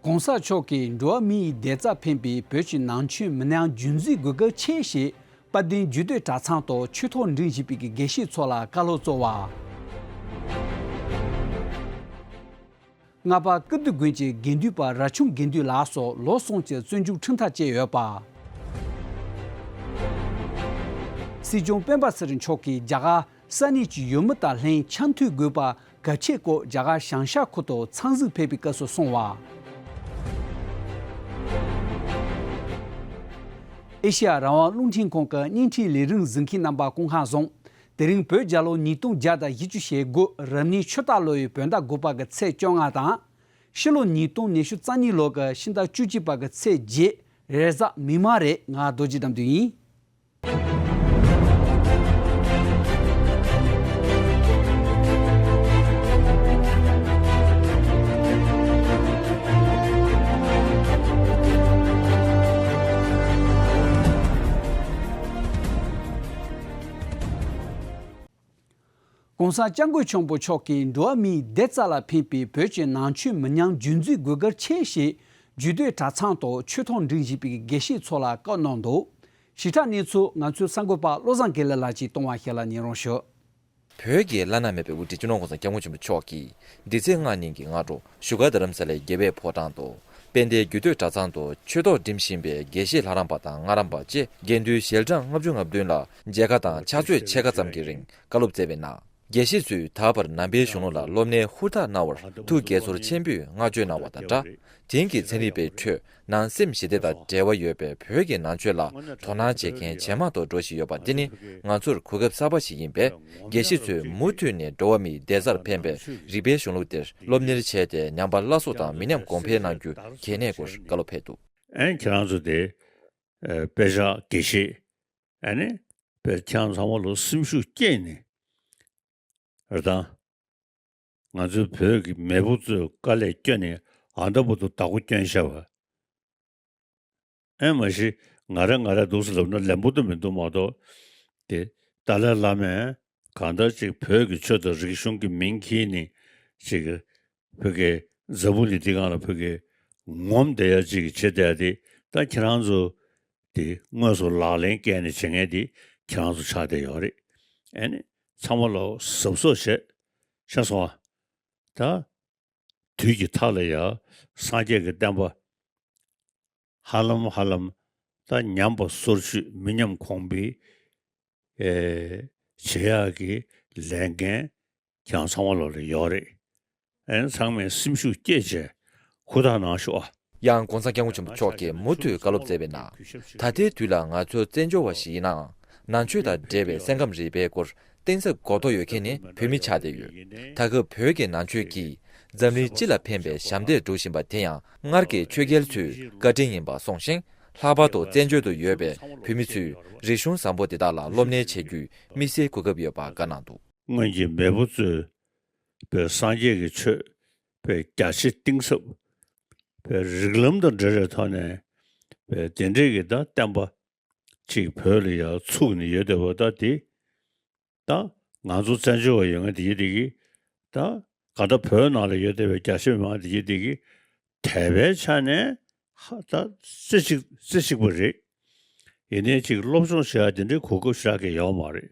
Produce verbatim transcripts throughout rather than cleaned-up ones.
༸གོང་ས་མཆོག་གིས་འགྲོ་བ་མི་ཡི་བདེ་རྩར་ཕན་པའི་བོད་ཀྱི་ནང་ཆོས་མི་ཉམས་རྒྱུན་འཛིན་དགོས་གལ་ཆེ་ཞེས་དཔལ་ལྡན་རྒྱུད་སྟོད་གྲྭ་ཚང་དུ་ཆོས་ཐོག་འབྲིང་བཞིན་པའི་དགེ་བཤེས་ཚོ་ལ་བཀའ་སློབ་སྩལ་བ། རྔ་པ་ཀིརྟི་དགོན་གྱི་དགེ་འདུན་པ་ར་ཆུང་དགེ་འདུན་ལགས་སུ་ལོ་གསུམ་གྱི་བཙོན་འཇུག་ཁྲིམས་ཐག་བཅད་ཡོད་པ། སྲིད་སྐྱོང་སྤེན་པ་ཚེ་རིང་མཆོག་གིས་རྒྱ་གར་ས་གནས་ཀྱི་ཡུལ་མི་དང་ལྷན་འཆམ་མཐུན་དགོས་པ་གལ་ཆེ་སྐོར་རྒྱ་གར་བྱང་ཤར་ཁུལ་དུ་འཚམས་གཟིགས་ཕེབས་པའི་སྐབས་སུ་གསུངས་བ། ཨེ་ཤེ་ཡ་རང་དབང་རླུང་འཕྲིན་ཁང་གི་བརྙན་འཕྲིན་ལས་རིམ་གཟིགས་མཁན་རྣམ་པ་སྐུ་ཁམས་བཟང་། དེ་རིང་བོད་རྒྱལ་ལོ་ཉིས་སྟོང་བརྒྱ་དང་བཞི་བཅུ་ཞེ་དགུ་རབ་གནས་ཆུ་རྟ་ལོ་ཡི་བོད་ཟླ་དགུ་པ་གི་ཚེས་བཅོ་ལྔ་དང་། ཕྱི་ལོ་ཉིས་སྟོང་ཉི་ཤུ་རྩ་གཉིས་ལོ་གི་ཕྱི་ཟླ་བཅུ་གཅིག་པ་གི་ཚེས་བརྒྱད་རེས་གཟའ་མིག་དམར་རེད། ང་རྡོ་རྗེ་དམ་དུ་ཡིན། ༸གོང་ས་༸སྐྱབས་མགོན་ཆེན་པོ་མཆོག་གིས་འགྲོ་བ་མིའི་བདེ་རྩ་ལ་ཕན་པའི་བོད་ཀྱི་ནང་ཆོས་མི་ཉམས་རྒྱུན་འཛིན་དགོས་གལ་ཆེ་ཞེས་རྒྱུད་སྟོད་གྲྭ་ཚང་དུ་ཆོས་ཐོག་འབྲིང་བཞིན་པའི་དགེ་བཤེས་ཚོ་ལ་བཀའ་གནང་འདུག། ཞིབ་ཕྲ་གནས་ཚུལ་ང་ཚོའི་གསར་འགོད་པ་བློ་བཟང་དགེ་ལེགས་ལགས་ཀྱིས་གཏོང་བ་ཞིག་ལ་ཉན་རོགས་ཞུ། བོད་ཀྱི་བླ་ན་མེད་པའི་དབུ་ཁྲིད་སྤྱི་ནོར་༸གོང་ས་༸སྐྱབས་མགོན་ཆེན་པོ་མཆོག་གིས་འདི་ཚེས་ལྔ་ཉིན་གྱི་སྔ་དྲོ་བཞུགས་སྒར་རྡ་རམ་ས་ལའི་རྒྱལ་བའི་ཕོ་བྲང་དུ་དཔལ་ལྡན་རྒྱུད་སྟོད་གྲྭ་ཚང་དུ་ཆོས་ཐོག་འགྲིམ་བཞིན་པའི་དགེ་བཤེས་ལྷ་རམས་པ་དང་སྔགས་རམས་པ་བཅས་དགེ་འདུན་ཞལ་གྲངས་ལྔ་བཅུ་ང་བདུན་ལ་མཇལ་ཁ་དང་ཕྱག་ཚོད་ཕྱེད་ཀ་ཙམ་གྱི་རིང་བཀའ་སློབ་སྩལ་བའི་ནང་། དགེ་བཤེས་ཚོས་ད་བར་ནང་པའི་གཞུང་ལུགས་ལ་སློབ་གཉེར་ཧུར་ཐག་གནང་བར་ཐུགས་དགྱེས་ཚོར་ཆེན་པོས་བསྔགས་བརྗོད་གནང་བ་དང་སྦྲགས། དེང་གི་ཚན་རིག་པའི་ཁྲོད་ནང་སེམས་ཞི་བདེ་དང་འབྲེལ་བ་ཡོད་པའི་བོད་ཀྱི་ནང་ཆོས་ལ་དོ་སྣང་བྱེད་མཁན་ཇེ་མང་དུ་འགྲོ་བཞིན་ཡོད་པ་འདི་ནི་ང་ཚོར་གོ་སྐབས་གསར་པ་ཞིག་ཡིན་པས། དགེ་བཤེས་ཚོས་མུ་མཐུད་ནས་འགྲོ་བ་མིའི་བདེ་རྩར་ཕན་པའི་རིག་པའི་གཞུང་ལུགས་དེར་སློབ་གཉེར་བྱས་ཏེ་ཉམས་པ་སླར་གསོ་དང་མི་ཉམས་གོང་འཕེལ་གནང་རྒྱུ་གལ་གནད་སྐོར་བཀའ་སློབ་ཕེབས་འདུག། ཨན་ཁྱེད་རང་ཚོ་དེ་དཔེ་ཆ་དགེ་བཤེས་ཨ་ནི་དཔེ་ཁྱེད་རང་ཚང་མ་ལོ་སེམས་ཤུགས་བསྐྱེད་ནས། རེད་དང་། ང་ཚོའི་བོད་ཀྱི་མེས་པོ་ཚོས་དཀའ་ལས་བསྐྱོན་ནས་ཨ་ད་བར་དུ་བདག་པོ་བསྐྱོན་བཞག་པ། ཨེ་མ་གཞི་ང་རེ་ང་རེ་འདུག་སེ་ལབ་ན་ལན་པོ་དུ་མི་འདུག་མ་གཏོགས། དེ་ཏཱ་ལའི་བླ་མས་གང་ལྟར་ཅིག་བོད་ཀྱི་ཆོས་དང་རིག་གཞུང་གི་མིང་འཁྱེར་ནས་ཅིག་བོད་ཀྱི་འཛམ་བུ་གླིང་འདི་སྒང་ལ་བོད་ཀྱི་ངོམ་བསྡད་ཡ་ཅིག་བྱེད་བསྡད་ཡ་དེ་ད་ཁྱེད་རང་ཚོ། དེ་དངོས་སུ་ལག་ལེན་བཀལ་ནས་བྱེད་མཁན་དེ་ཁྱེད་རང་ཚོ་ཆགས་བསྡད་ཡོད་རེད། ཨེ་ནི་ཚང་མ་ལ་གཟབ་གཟབ་བྱེད། ཤེས་སོང་ཨ། ད་དུས་ཀྱི་མཐའ་ལ་ཡ་སངས་རྒྱས་ཀྱི་བསྟན་པ་ཧ་ལམ་ཧ་ལམ་ད་ཉམས་པ་སོར་ཆུད་མི་ཉམས་གོང་འཕེལ་ཨེ་བྱེད་ཡག་གི་ལས་འགན་ཁྱེད་རང་ཚང་མ་ལོག་ལ་ཡོད་རེད། ཨན་ཚང་མས་སེམས་ཤུགས་བསྐྱེད་བྱས་ཧུར་ཐག་གནང་ཤོག་ཨ། ཡང་༸གོང་ས་༸སྐྱབས་མགོན་ཆེན་པོ་མཆོག་གིས་མུ་མཐུད་བཀའ་སློབ་སྩལ་བའི་ནང་། ད་ལྟའི་དུས་ལ་ང་ཚོ་བཙན་བྱོལ་བ་ཞིག་ཡིན་ནའང་ནང་ཆོས་དང་འབྲེལ་བའི་སེམས་ཁམས་རིག་པའི་སྐོར་གཏིང་ཟབ་གོ་རྟོགས་ཡོད་མཁན་ནི་བོད་མི་ཆགས་བསྡད་ཡོད། ད་སྐབས་བོད་ཀྱི་ནང་ཆོས་ཀྱིས་འཛམ་གླིང་སྤྱི་ལ་ཕན་པའི་ཞབས་འདེགས་སྒྲུབ་བཞིན་པ་དེ་ཡང་སྔར་གྱི་ཆོས་རྒྱལ་ཚོའི་བཀའ་དྲིན་ཡིན་པ་གསུངས་ཤིང་། ལྷག་པར་དུ་བཙན་བྱོལ་དུ་ཡོད་པའི་བོད་མི་ཚོས་རིག་གཞུང་བཟང་པོ་དེ་དག་ལ་སློབ་གཉེར་བྱེད་རྒྱུའི་དམིགས་བསལ་གོ་སྐབས་ཡོད་པ་བཀའ་གནང་འདུག། སྔོན་གྱི་མེས་པོ་ཚོས་པའི་སངས་རྒྱས་ཀྱི་ཆོས་པའི་རྒྱ་ཆེ་གཏིང་ཟབ་པའི་རིགས་ལམ་དང་འབྲེལ་བའི་ཐོག་ནས་པའི་དེ་འདྲས་ཀྱི་ད་བསྟན་པ་ཅིག་བོད་ལ་ཡང་ཚུགས་ནས་ཡོད་བསྡད་པ་ད་དེ་ད་ང་ཚོ་བཙན་བྱོལ་བ་ཡོད་མཁན་དེ་གི་དེ་གི་ད་ག་ད་བོད་ནང་ལ་ཡོད་བསྡད་པའི་རྒྱ་ཆེ་མི་མང་དེ་གི་དེ་གི་དད་པའི་ཆ་ནས་ཧ་ད་རྩེ་གཅིག་རྩེ་གཅིག་པ་རེད། ཡིན་ནའི་ཅིག་སློབ་སྦྱོང་བྱེད་ཡ་དེ་འདྲའི་གོ་སྐབས་ཞེ་དྲག་གི་ཡོད་མ་རེད།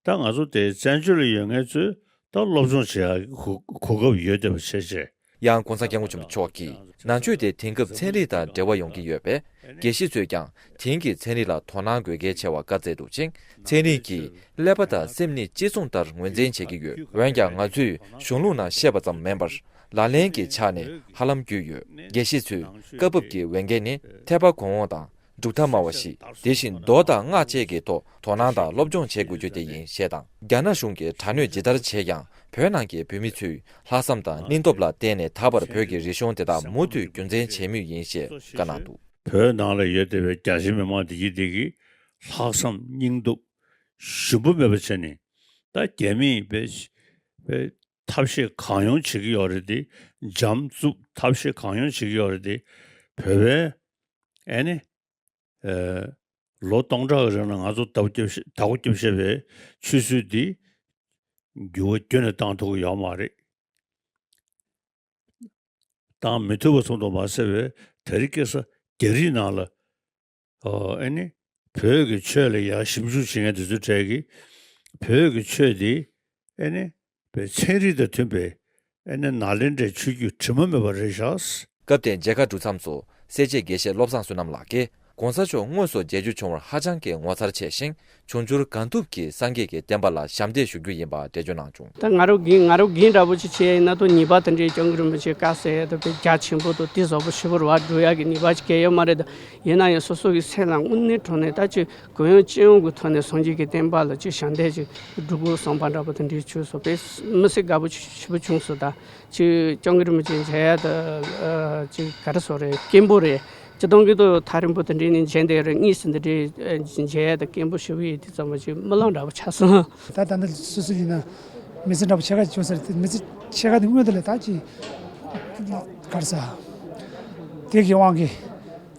ད་ང་ཚོ་དེ་བཙན་བྱོལ་ལ་ཡོད་མཁན་ཚོས་ད་སློབ་སྦྱོང་བྱེད་ཡ་གི་གོ་གོ་སྐབས་ཡོད་བསྡད་པ་བྱས་བྱས། ཡང་༸གོང་ས་༸སྐྱབས་མགོན་ཆེན་པོ་མཆོག་གིས་ནང་ཆོས་དེ་དེང་སྐབས་ཚན་རིག་དང་འབྲེལ་བ་ཡོང་གི་ཡོད་པས། དགེ་བཤེས་ཚོས་ཀྱང་དེང་གི་ཚན་རིག་ལ་དོ་སྣང་དགོས་གལ་ཆེ་བ་བཀའ་སྩལ་འདུག་ཅིང་། ཚན་རིག་གིས་ཀླད་པ་དང་སེམས་ནི་གཅིག་མཚུངས་ལྟར་ངོས་འཛིན་བྱེད་ཀྱི་ཡོད། འོན་ཀྱང་ང་ཚོས་གཞུང་ལུགས་ནང་བཤད་པ་ཙམ་མིན་པར་ལག་ལེན་གྱི་ཆ་ནས་ཧ་ལམ་རྒྱུས་ཡོད། དགེ་བཤེས་ཚོས་སྐབས་བབ་ཀྱི་འོས་འགན་ནི་ཐེག་པ་གོང་འོག་དང་། གྲུབ་མཐའ་སྨྲ་བ་བཞི། དེ་བཞིན་མདོ་དང་སྔགས་བཅས་ཀྱི་ཐོག་དོ་སྣང་དང་སློབ་སྦྱོང་བྱེད་དགོས་རྒྱུ་དེ་ཡིན་ཞེས་དང་། རྒྱ་ནག་གཞུང་གིས་དྲག་གནོན་ཇི་ལྟར་བྱས་ཀྱང་བོད་ནང་གི་བོད་མི་ཚོས་ལྷག་བསམ་དང་སྙིང་སྟོབས་ལ་བརྟེན་ནས་ད་བར་བོད་ཀྱི་རིག་གཞུང་དེ་དག་མུ་མཐུད་རྒྱུན་འཛིན་བྱེད་མུས་ཡིན་ཞེས་བཀའ་གནང་འདུག། བོད་ནང་ལ་ཡོད་བསྡད་པའི་རྒྱ་ཆེ་མི་མང་དེ་གི་དེ་གི་ལྷག་བསམ་སྙིང་སྟོབས་ཞུམ་པ་མེད་པ་བྱས་ནས་ད་རྒྱ་མིས་པའི་པའི་ཐབས་ཤེས་གང་ཡོང་བྱེད་ཀྱི་ཡོད་རེད་དེ། འཇམ་རྩུབ་ཐབས་ཤེས་གང་ཡོང་བྱེད་ཀྱི་ཡོད་རེད་དེ། བོད་པའི་ཨེ་ནི། ཨེ། ལོ་སྟོང་ཕྲག་གི་རིང་ལ་ང་ཚོ་བདག་པོ་རྒྱབ་བཞག་པའི་ཆུད་ཟོས་འདི་འགྱུར་བ་ཁྱོན་ནས་བཏང་ཐུབ་ཀྱི་ཡོད་མ་རེད། བཏང་མི་ཐུབ་པ་ཙམ་དུ་མ་ཟད་པའི་ད་རེས་ཁ་སང་རྒྱ་རིགས་ནང་ལ། ཨོ། ཨེ་ནི། བོད་ཀྱི་ཆོས་ལ་ཡར་ཞིབ་འཇུག་བྱེད་མཁན་དེ་ཚོའི་གྲས་ཀྱིས་བོད་ཀྱི་ཆོས་འདི་ཨེ་ནི། བོད་ཚན་རིག་དང་མཐུན་པའི་ཨེ་ནི་ནཱ་ལེནྡྲའི་ཆོས་བརྒྱུད་དྲི་མ་མེད་པ་རེད་ཤག། སྐབས་དེར་མཇལ་ཁ་གྲུབ་མཚམས་སུ་སེར་བྱེས་དགེ་བཤེས་བློ་བཟང་བསོད་ནམས་ལགས་ཀྱིས་༸གོང་ས་མཆོག་དངོས་སུ་མཇལ་རྒྱུ་བྱུང་བར་ཧ་ཅང་གི་ངོ་མཚར་ཆེ་ཞིང་། འབྱུང་འགྱུར་གང་ཐུབ་ཀྱིས་སངས་རྒྱས་ཀྱི་བསྟན་པ་ལ་ཞབས་འདེགས་ཞུ་རྒྱུ་ཡིན་པ་འགྲེལ་བརྗོད་གནང་བྱུང་། ད་ང་རང་འགན་ང་རང་འགན་འདྲ་པོ་ཅིག་བྱས་ཡིན་ན། ད་ཉེས་པ་དེ་འདྲའི་སྐྱབས་མགོན་རིན་པོ་ཆེ་བཀའ་སྩལ་ཡ་ད་དཔེ་རྒྱ་ཆེན་པོ་དང་དེ་བཟོ་པོ་ཞིབ་པོར་བ་སྒྲུབ་ཡ་གི་ཉེས་པ་ཅིག་གལ་ཡོད་མ་རེད། ད་ཡིན་ན་ཡང་སོ་སོ་གི་སེམས་ལ་དངོས་གནས་དྲང་གནས་ད་ཅིག་གུ་ཡངས་སྤྱི་ཡོངས་ཀྱི་ཐོག་ནས་སངས་རྒྱས་ཀྱི་བསྟན་པ་ལ་ཅིག་ཞབས་འདེགས་ཅིག་སྒྲུབ་དགོས་བསམ་པ་འདྲ་པོ་དེ་འདྲའི་བྱུང་སོང་། དཔེ་མི་སྲིད་དགའ་པོ་ཞེ་པོ་བྱུང་སོང་། ད་ཅིག་སྐྱབས་མགོན་རིན་པོ་ཆེ་མཇལ་ཡ་ད་ཅིག་ག་རེ་ཟེར་རེད། སྐྱེན་པོ་རེད། སྤྱིར་བཏང་གི་ཐོག་ཐག་རིང་པོ་དེ་འདྲའི་ནས་མཇལ་བསྡད་རེད། དངོས་སུ་འདི་འདྲའི་མཇལ་ཡ་དང་སྐད་འབོད་ཞུ་གི་ཡོད་དུས་ཙམ་པ་ཅིག་རྨི་ལམ་འདྲ་པོ་ཆགས་སོང་། ད་ད་ལྟ་སོ་སོ་ཡིན་ན་མི་ཚེ་འདྲ་པོ་ཕྱེད་ཀ་ཅིག་བྱུང་ས་རེད། དེ་མི་ཚེ་ཕྱེད་ཀ་དེ་སྔོན་དུ་ལས་ད་ཅིག་ག་རེ་ཟ། དེ་གི་དབང་གིས་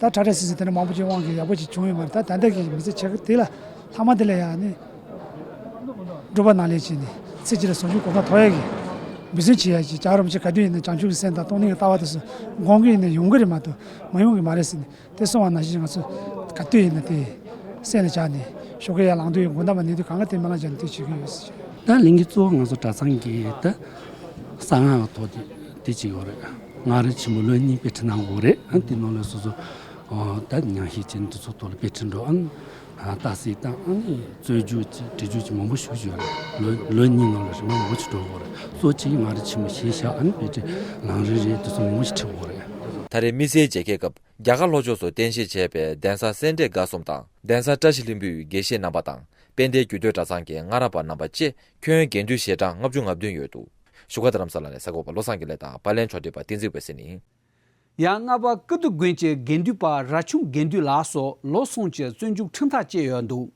ད་ཁྲ་ཁྲ་སིལ་སིལ་དེ་འདྲ་མང་པོ་ཅིག་དབང་གིས་ཡག་པོ་ཅིག་བྱུང་ཡོད་མ་རེད། ད་ད་ལྟ་གི་མི་ཚེ་ཕྱེད་ཀ་དེ་ལ་ལྷག་མ་དེ་ལ་ཡང་ནི། སྒྲུབ་པ་ནང་ལས་བྱས་ནས་ཚེ་གཅིག་ལ་ཟུང་འཇུག་གོ་འཕང་ཐོབ་ཡས་ཀྱི་འབད་བརྩོན་བྱེད་ཡས་ཀྱི། རྒྱལ་བ་རིན་པོ་ཆེ་ག་དུས་ཡིན་ན་བྱང་ཆུབ་ཀྱི་སེམས་དང་སྟོང་ཉིད་ཀྱི་ལྟ་བ་དེ་ཚོ་དགོངས་ཀྱི་ཡིན་ན་ཡོང་གི་རེད་མ་གཏོགས་མ་ཡོང་གི་མ་རེད་ཟེར་ནས་དེ་གསུངས་པ་ནང་བཞིན་ང་ཚོ་ག་དུས་ཡིན་ན་དེ་སེམས་ལ་བཞག་ནས་ཞོགས་ཀས་ཡར་ལངས་དུས་དགོང་དག་མ་ཉལ་དུས་གང་ག་དེ་སྨོན་ལམ་བརྒྱབ་ནས་དེ་བྱེད་ཀྱི་ཡོད་ཟེར། ད་ལས་འགུལ་གཙོ་བོ་ང་ཚོ་གྲྭ་ཚང་གི་ད་གསང་སྔགས་ཀྱི་ཐོག་དེ་དེ་གཅིག་ཡོད་རེད། སྔགས་རིམ་ཆེན་མོ་ལོ་གཉིས་དཔེ་ཁྲིད་གནང་དགོས་རེད། ཨ་དེ་ནང་ལ་སོ་སོ་ཨོ་ད་ཉང་ཤེས་ཅན་དེ་ཚོ་ཐོག་ལ་དཔེ་ཁྲིད་འགྲོ། ཨ་ཨ་རྟགས་གསལ་དང་ཨ་ནི་རྩོད་རྒྱུགས་ཀྱི་འབྲི་རྒྱུགས་ཀྱི་མང་པོ་ཞུ་རྒྱུ་ཡོད་རེད། ལོ་ལོ་གཉིས་ནང་ལ་རིམ་པ་མང་པོ་ཞིག་འགྲོ་དགོས་རེད། གཙོ་ཆེ་སྔགས་རིམ་ཆེན་མོ་བཞི་བཞག་ཨ་ནི་དཔེ་ཁྲིད་ལམ་རིམ་རེ་དེ་ཚོ་མང་པོ་ཞིག་ཁྲིད་དགོས་རེད། ད་རེས་དམིགས་བསལ་མཇལ་ཁའི་སྐབས་རྒྱ་གར་ལྷོ་ཕྱོགས་སུ་རྟེན་གཞི་བྱས་པའི་གདན་ས་སེ་འབྲས་དགའ་གསུམ་དང་གདན་ས་བཀྲ་ཤིས་ལྷུན་པོའི་དགེ་བཤེས་རྣམ་པ་དང་དཔལ་ལྡན་རྒྱུད་སྟོད་གྲྭ་ཚང་གི་སྔགས་རམས་པ་རྣམ་པ་བཅས་ཁྱོན་དགེ་འདུན་ཞལ་གྲངས་ལྔ་བཅུ་ང་བདུན་ཡོད་འདུག་བཞུགས་སྒར་རྡ་རམ་ས་ལ་ནས་གསར་འགོད་པ་བློ་བཟང་དགེ་ལེགས་དང་པར་ལེན་ཕྱོགས་སྒྲིག་པ་བསྟན་འཛིན་འོད་ཟེར་ནི་ཡིན། ཡང་སྔགས་པ་ཀིརྟི་དགོན་གྱི་དགེ་འདུན་པ་ར་ཆུང་དགེ་འདུན་ལགས་སོགས་ལོ་གསུམ་གྱི་བཙོན་འཇུག་ཁྲིམས་ཐག་བཅད་ཡོད་འདུག་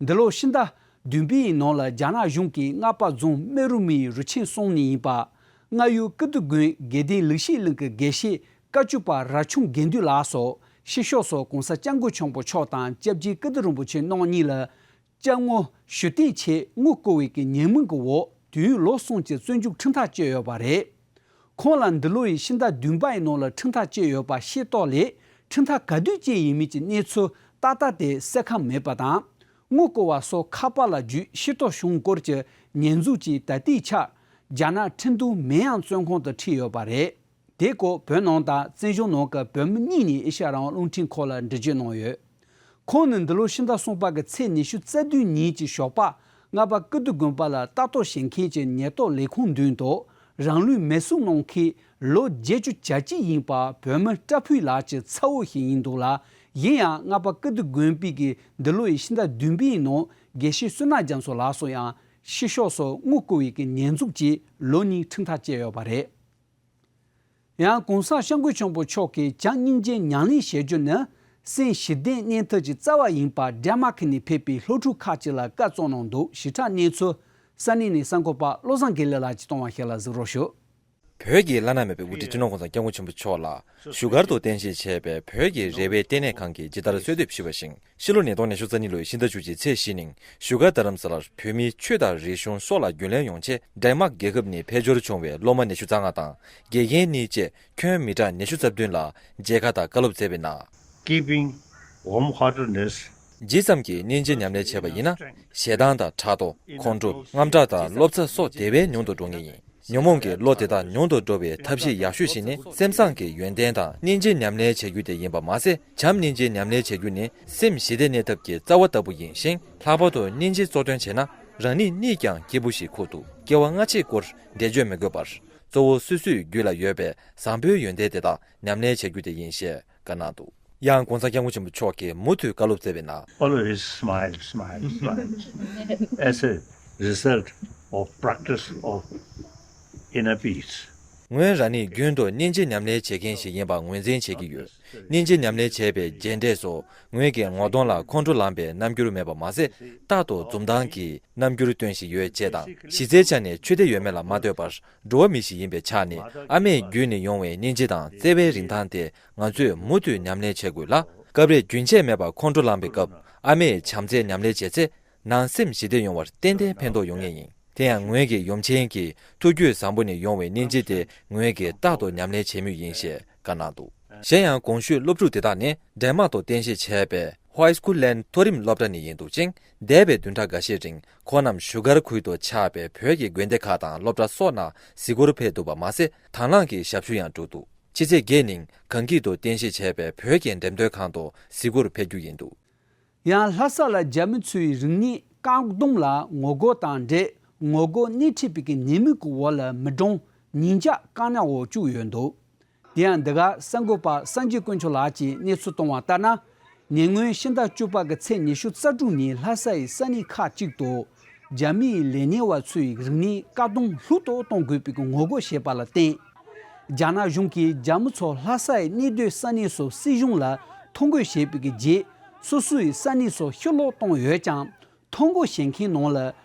འདི་ལོ་ཕྱི་ཟླ་བདུན་པའི་ནང་ལ་རྒྱ་ནག་གཞུང་གིས་སྔགས་པ་རྫོང་སྨན་རི་མའི་རུ་ཆེན་གསུམ་ནས་ཡིན་པ། རྔ་ཡུལ་ཀིརྟི་དགོན་དགེ་ལྡན་ལེགས་བཤད་གླིང་གི་དགེ་བཤེས་བཀའ་བཅུ་པ་ར་ཆུང་དགེ་འདུན་ལགས་སོགས་ཕྱི་ཕྱོགས་སུ་༸གོང་ས་༸སྐྱབས་མགོན་ཆེན་པོ་མཆོག་དང་སྐྱབས་རྗེ་ཀིརྟི་རིན་པོ་ཆེ་རྣམ་གཉིས་ལ་སྐྱབས་ངོ་ཞུ་གཏན་ཆེད་དངུལ་བསྐུར་བའི་གི་ཉེས་མིང་གི་འོག་དུས་ཡུན་ལོ་གསུམ་གྱི་བཙོན་འཇུག་ཁྲིམས་ཐག་བཅད་ཡོད་པ་རེད། ཁོང་ལ་འདི་ལོ་ཡི་ཕྱི་ཟླ་བདུན་པ་ཡི་ནང་ལ་ཁྲིམས་ཐག་བཅད་ཡོད་པ་ཤེས་རྟོགས་ལས་ཁྲིམས་ཐག་ག་དུས་བཅད་ཡིན་མིན་གྱི་གནས་ཚུལ་ཏག་ཏག་དེ་གསལ་ཁ་མེད་པ་དང་། དངུལ་བསྐུར་བ་སོགས་ཁ་པར་ལ་བརྒྱུད་ཤེས་རྟོགས་བྱུང་སྐོར་གྱི་ཉེས་འཛུགས་ཀྱིས་ད་ལྟའི་ཆར་རྒྱ་ནག་ཁྲིན་ཏུའུ་མེན་ཡང་བཙོན་ཁང་དུ་ཁྲིད་ཡོད་པ་རེད། དེའི་སྐོར་བོད་ནང་དང་བཙན་བྱོལ་ནང་གི་བོད་མི་གཉིས་ནས་ཨེ་ཤ་ཡ་རང་དབང་རླུང་འཕྲིན་ཁང་ལ་འགྲེལ་བརྗོད་གནང་ཡོད། ཁོང་ནི་འདི་ལོ་ཕྱི་ཟླ་གསུམ་པ་གི་ཚེས་ཉི་ཤུ་རྩ་བདུན་ཉིན་གྱི་ཞོགས་པ་སྔགས་པ་ཀིརྟི་དགོན་པ་ལ་ལྟ་རྟོག་བྱེད་མཁན་གྱི་ཉེན་རྟོག་ལས་ཁུངས་མདུན་དུ་རང་ལུས་མེར་སྲེག་གནང་མཁན་ལོ་བརྒྱད་ཅུ་གྱ་གཅིག་ཡིན་པ་བོད་མི་བཀྲ་ཕུན་ལགས་ཀྱི་ཚ་བོ་ཞིག་ཡིན་འདུག་ལ། གཞན་ཡང་སྔགས་པ་ཀིརྟི་དགོན་པའི་གི་འདི་ལོ་ཡི་ཕྱི་ཟླ་བདུན་པའི་ནང་དགེ་བཤེས་བསོད་ནམས་རྒྱ་མཚོ་ལགས་སོགས་ཡང་ཕྱི་ཕྱོགས་སུ་དངུལ་བསྐུར་བའི་གི་ཉེས་འཛུགས་ཀྱིས་ལོ་གཉིས་ཁྲིམས་ཐག་བཅད་ཡོད་པ་རེད། ཡང་༸གོང་ས་༸སྐྱབས་མགོན་ཆེན་པོ་མཆོག་གིས་བྱམས་སྙིང་རྗེ་ཉམས་ལེན་བྱེད་རྒྱུ་ནི་སེམས་ཞི་བདེ་གནས་ཐབས་ཀྱི་རྩ་བ་ཡིན་པ་ཌེན་མཱརཀ་ནས་ཕེབས་པའི་སློབ་ཕྲུག་ཁག་ཅིག་ལ་བཀའ་སྩལ་གནང་འདུག་ཞིབ་ཕྲ་གནས་ཚུལ་ས་གནས་ནས་གསར་འགོད་པ་བློ་བཟང་དགེ་ལེགས་ལགས་ཀྱིས་གཏོང་བ་ཞིག་ལ་གཟིགས་རོགས་ཞུ། བོད་ཀྱི་བླ་ན་མེད་པའི་དབུ་ཁྲིད་སྤྱི་ནོར་༸གོང་ས་༸སྐྱབས་མགོན་ཆེན་པོ་མཆོག་ལ་བཞུགས་སྒར་དུ་རྟེན་གཞི་བྱས་པའི་བོད་ཀྱི་རེ་བའི་ལྟེ་གནས་ཁང་གིས་ཇི་ལྟར་གསོལ་འདེབས་ཞུས་པ་བཞིན། ཕྱི་ལོ་ཉིས་སྟོང་ཉི་ཤུ་རྩ་གཉིས་ལོའི་ཕྱི་ཟླ་བཅུ་གཅིག་ཚེས་བཞི་ཉིན་བཞུགས་སྒར་རྡ་རམ་ས་ལར་བོད་མིའི་ཆོས་དང་རིག་གཞུང་སོགས་ལ་རྒྱུན་ལས་ཡོང་ཆེད་ཌེན་མཱརཀ་རྒྱལ་ཁབ་ནས་ཕེབས་འབྱོར་བྱུང་བའི་སློབ་མ་ཉི་ཤུ་རྩ་ལྔ་དང་དགེ་རྒན་གཉིས་བཅས་ཁྱོན་མི་གྲངས་ཉི་ཤུ་རྩ་བདུན་ལ་མཇལ་ཁ་དང་བཀའ་སློབ་སྩལ་བའི་ནང་། Keeping warm-heartedness. ཇི་ཙམ་གྱིས་སྙིང་རྗེ་ཉམས་ལེན་བྱས་པ་ཡིན་ན། ཞེ་སྡང་དང་ཕྲག་དོག་ཁོང་ཁྲོ། དངངས་སྐྲག་དང་བློ་འཚབ་སོགས་དེ་བས་ཉུང་དུ་འགྲོ་ངེས་ཡིན། ཉོན་མོངས་ཀྱི་བློ་དེ་དག་ཉུང་དུ་འགྲོ་བའི་ཐབས་ཤེས་ཡག་ཤོས་ཤིག་ནི་སེམས་བཟང་གི་ཡོན་ཏན་དང་སྙིང་རྗེ་ཉམས་ལེན་བྱེད་རྒྱུ་དེ་ཡིན་པ་མ་ཟད། བྱམས་སྙིང་རྗེ་ཉམས་ལེན་བྱེད་རྒྱུ་ནི་སེམས་ཞི་བདེ་གནས་ཐབས་ཀྱི་རྩ་བ་ལྟ་བུ་ཡིན་ཞིང་། ལྷག་པར་དུ་སྙིང་རྗེ་གཙོ་འདོན་བྱས་ན། རང་ཉིད་གཉིད་ཀྱང་སྐྱིད་པོ་ཞིག་ཁུག་འདུག་སྐྱེ་བ་སྔ་ཕྱིའི་སྐོར་འགྲེལ་བརྗོད་མི་དགོས་པར། གཙོ་བོ་སོ་སོའི་རྒྱུད་ལ་ཡོད་པའི་བཟང་པོའི་ཡོན་ཏན་དེ་དག་ཉམས་ལེན་བྱེད་རྒྱུ་དེ་ཡིན་ཞེས་བཀའ་གནང་འདུག་ཡང་༸གོང་ས་༸སྐྱབས་མགོན་ཆེན་པོ་མཆོག་གིས་མུ་མཐུད་བཀའ་སློབ་སྩལ་བའི་ནང་། Always smile, smile, smile. As a result of practice of inner peace. ངོས་རང་ཉིད་རྒྱུན་དུ་སྙིང་རྗེ་ཉམས་ལེན་བྱེད་མཁན་ཞིག་ཡིན་པ་ངོས་འཛིན་བྱེད་ཀྱི་ཡོད། སྙིང་རྗེ་ཉམས་ལེན་བྱས་པའི་རྗེས་འབྲས་སུ་ངོས་ཀྱི་ངོ་གདོང་ལ་ཁོང་ཁྲོ་ལངས་པའི་རྣམ་འགྱུར་མེད་པ་མ་ཟད། རྟག་ཏུ་འཛུམ་མདངས་ཀྱི་རྣམ་འགྱུར་སྟོན་བཞིན་ཡོད་ཅེས་དང་། གཞི་རྩའི་ཆ་ནས་ཆོས་དད་ཡོད་མེད་ལ་མ་ལྟོས་པར་འགྲོ་བ་མི་ཞིག་ཡིན་པའི་ཆ་ནས་ཨ་མས་བརྒྱུད་ནས་ཡོང་བའི་སྙིང་རྗེ་དང་བརྩེ་བའི་རིན་ཐང་དེ་ང་ཚོས་མུ་མཐུད་ཉམས་ལེན་བྱེད་དགོས་ལ། སྐབས་རེ་རྒྱུན་ཆད་མེད་པར་ཁོང་ཁྲོ་ལངས་པའི་སྐབས་ཨ་མས་བྱམས་བརྩེ་ཉམས་ལེན་བྱས་ཚེ་ནང་སེམས་ཞི་བདེ་ཡོང་བར་ཏན་ཏན་ཕན་ཐོགས་ཡོང་ངེས་ཡིན། དེ་ཡང་ངོས་ཀྱིས་ཡུམ་ཆེན་གྱི་ཐུགས་རྒྱུད་བཟང་པོ་ནས་ཡོང་བའི་གནས་མཇལ་དེ་ངོས་ཀྱིས་རྟག་ཏུ་ཉམས་ལེན་བྱེད་མུས་ཡིན་ཞེས་བཀའ་གནང་འདུག་གཞན་ཡང་གོང་ཞུས་སློབ་ཕྲུག་དེ་དག་ནི་ཌེན་མཱག་ཏུ་རྟེན་གཞི་བྱས་པའི་High School Land མཐོ་རིམ་སློབ་གྲྭ་ནས་ཡིན་འདུག་ཅིང་། འདས་པའི་བདུན་ཕྲག་འགའ་ཤས་རིང་ཁོང་རྣམས་བཞུགས་སྒར་ཁུལ་དུ་ཆགས་པའི་བོད་ཀྱི་དགོན་སྡེ་ཁག་དང་སློབ་གྲྭ་སོགས་ནང་གཟིགས་སྐོར་ཕེབས་འདུག་པ་མ་ཟད། དང་བླངས་ཀྱི་ཞབས་ཞུ་ཡང་བསྒྲུབས་འདུག་ཕྱི་ཚེས་བརྒྱད་ཉིན་གངས་སྐྱིད་དུ་རྟེན་གཞི་བྱས་པའི་བོད་ཀྱི་འགྲེམས་སྟོན་ཁང་དུ་གཟིགས་སྐོར་ཕེབས་རྒྱུ་ཡིན་འདུག་ཡང་ལྷ་ས་ལ་རྒྱ་མི་ཚོའི་རིག་གནས་བཀག་སྡོམ་ལ་ངོ་རྒོལ་དང་འབྲེལ་ངོ་རྒོལ་སྣེ་ཁྲིད་པའི་ཉེས་མིང་གི་འོག་ལ་མི་གྲངས་ཉིས་བརྒྱ་བཀག་ཉར་འོག་བཅུག་ཡོད་འདུག་དེ་ཡང་འདི་ག་གསར་འགོད་པ་སངས་རྒྱས་དཀོན་མཆོག་ལགས་ཀྱིས་གནས་ཚུལ་བཏོན་པ་ལྟར་ན། ཉེ་སྔོན་ཕྱི་ཟླ་བཅུ་པ་གི་ཚེས་ཉི་ཤུ་རྩ་དྲུག་ཉིན་ལྷ་ས་ཡི་ས་གནས་ཁག་ཅིག་ཏུ་རྒྱ་མིའི་ལས་སྣེ་བ་ཚོས་རིག་གནས་བཀག་སྡོམ་ལྷུག་ཏུ་གཏོང་དགོས་པའི་ངོ་རྒོལ་བྱས་པ་ལ་བརྟེན། རྒྱ་ནག་གཞུང་གིས་རྒྱ་མི་ཚོ་ལྷ་ས་ཡི་གནས་སྡོད་ས་གནས་སུ་སྲིད་གཞུང་ལ་ཐོ་འགོད་བྱས་པའི་རྗེས་སོ་སོའི་ས་གནས་སུ་ཕྱིར་ལོག་བཏང་ཡོད་ཀྱང་། ཐོ་འགོད་བྱེད་མཁན་ནང་ལ་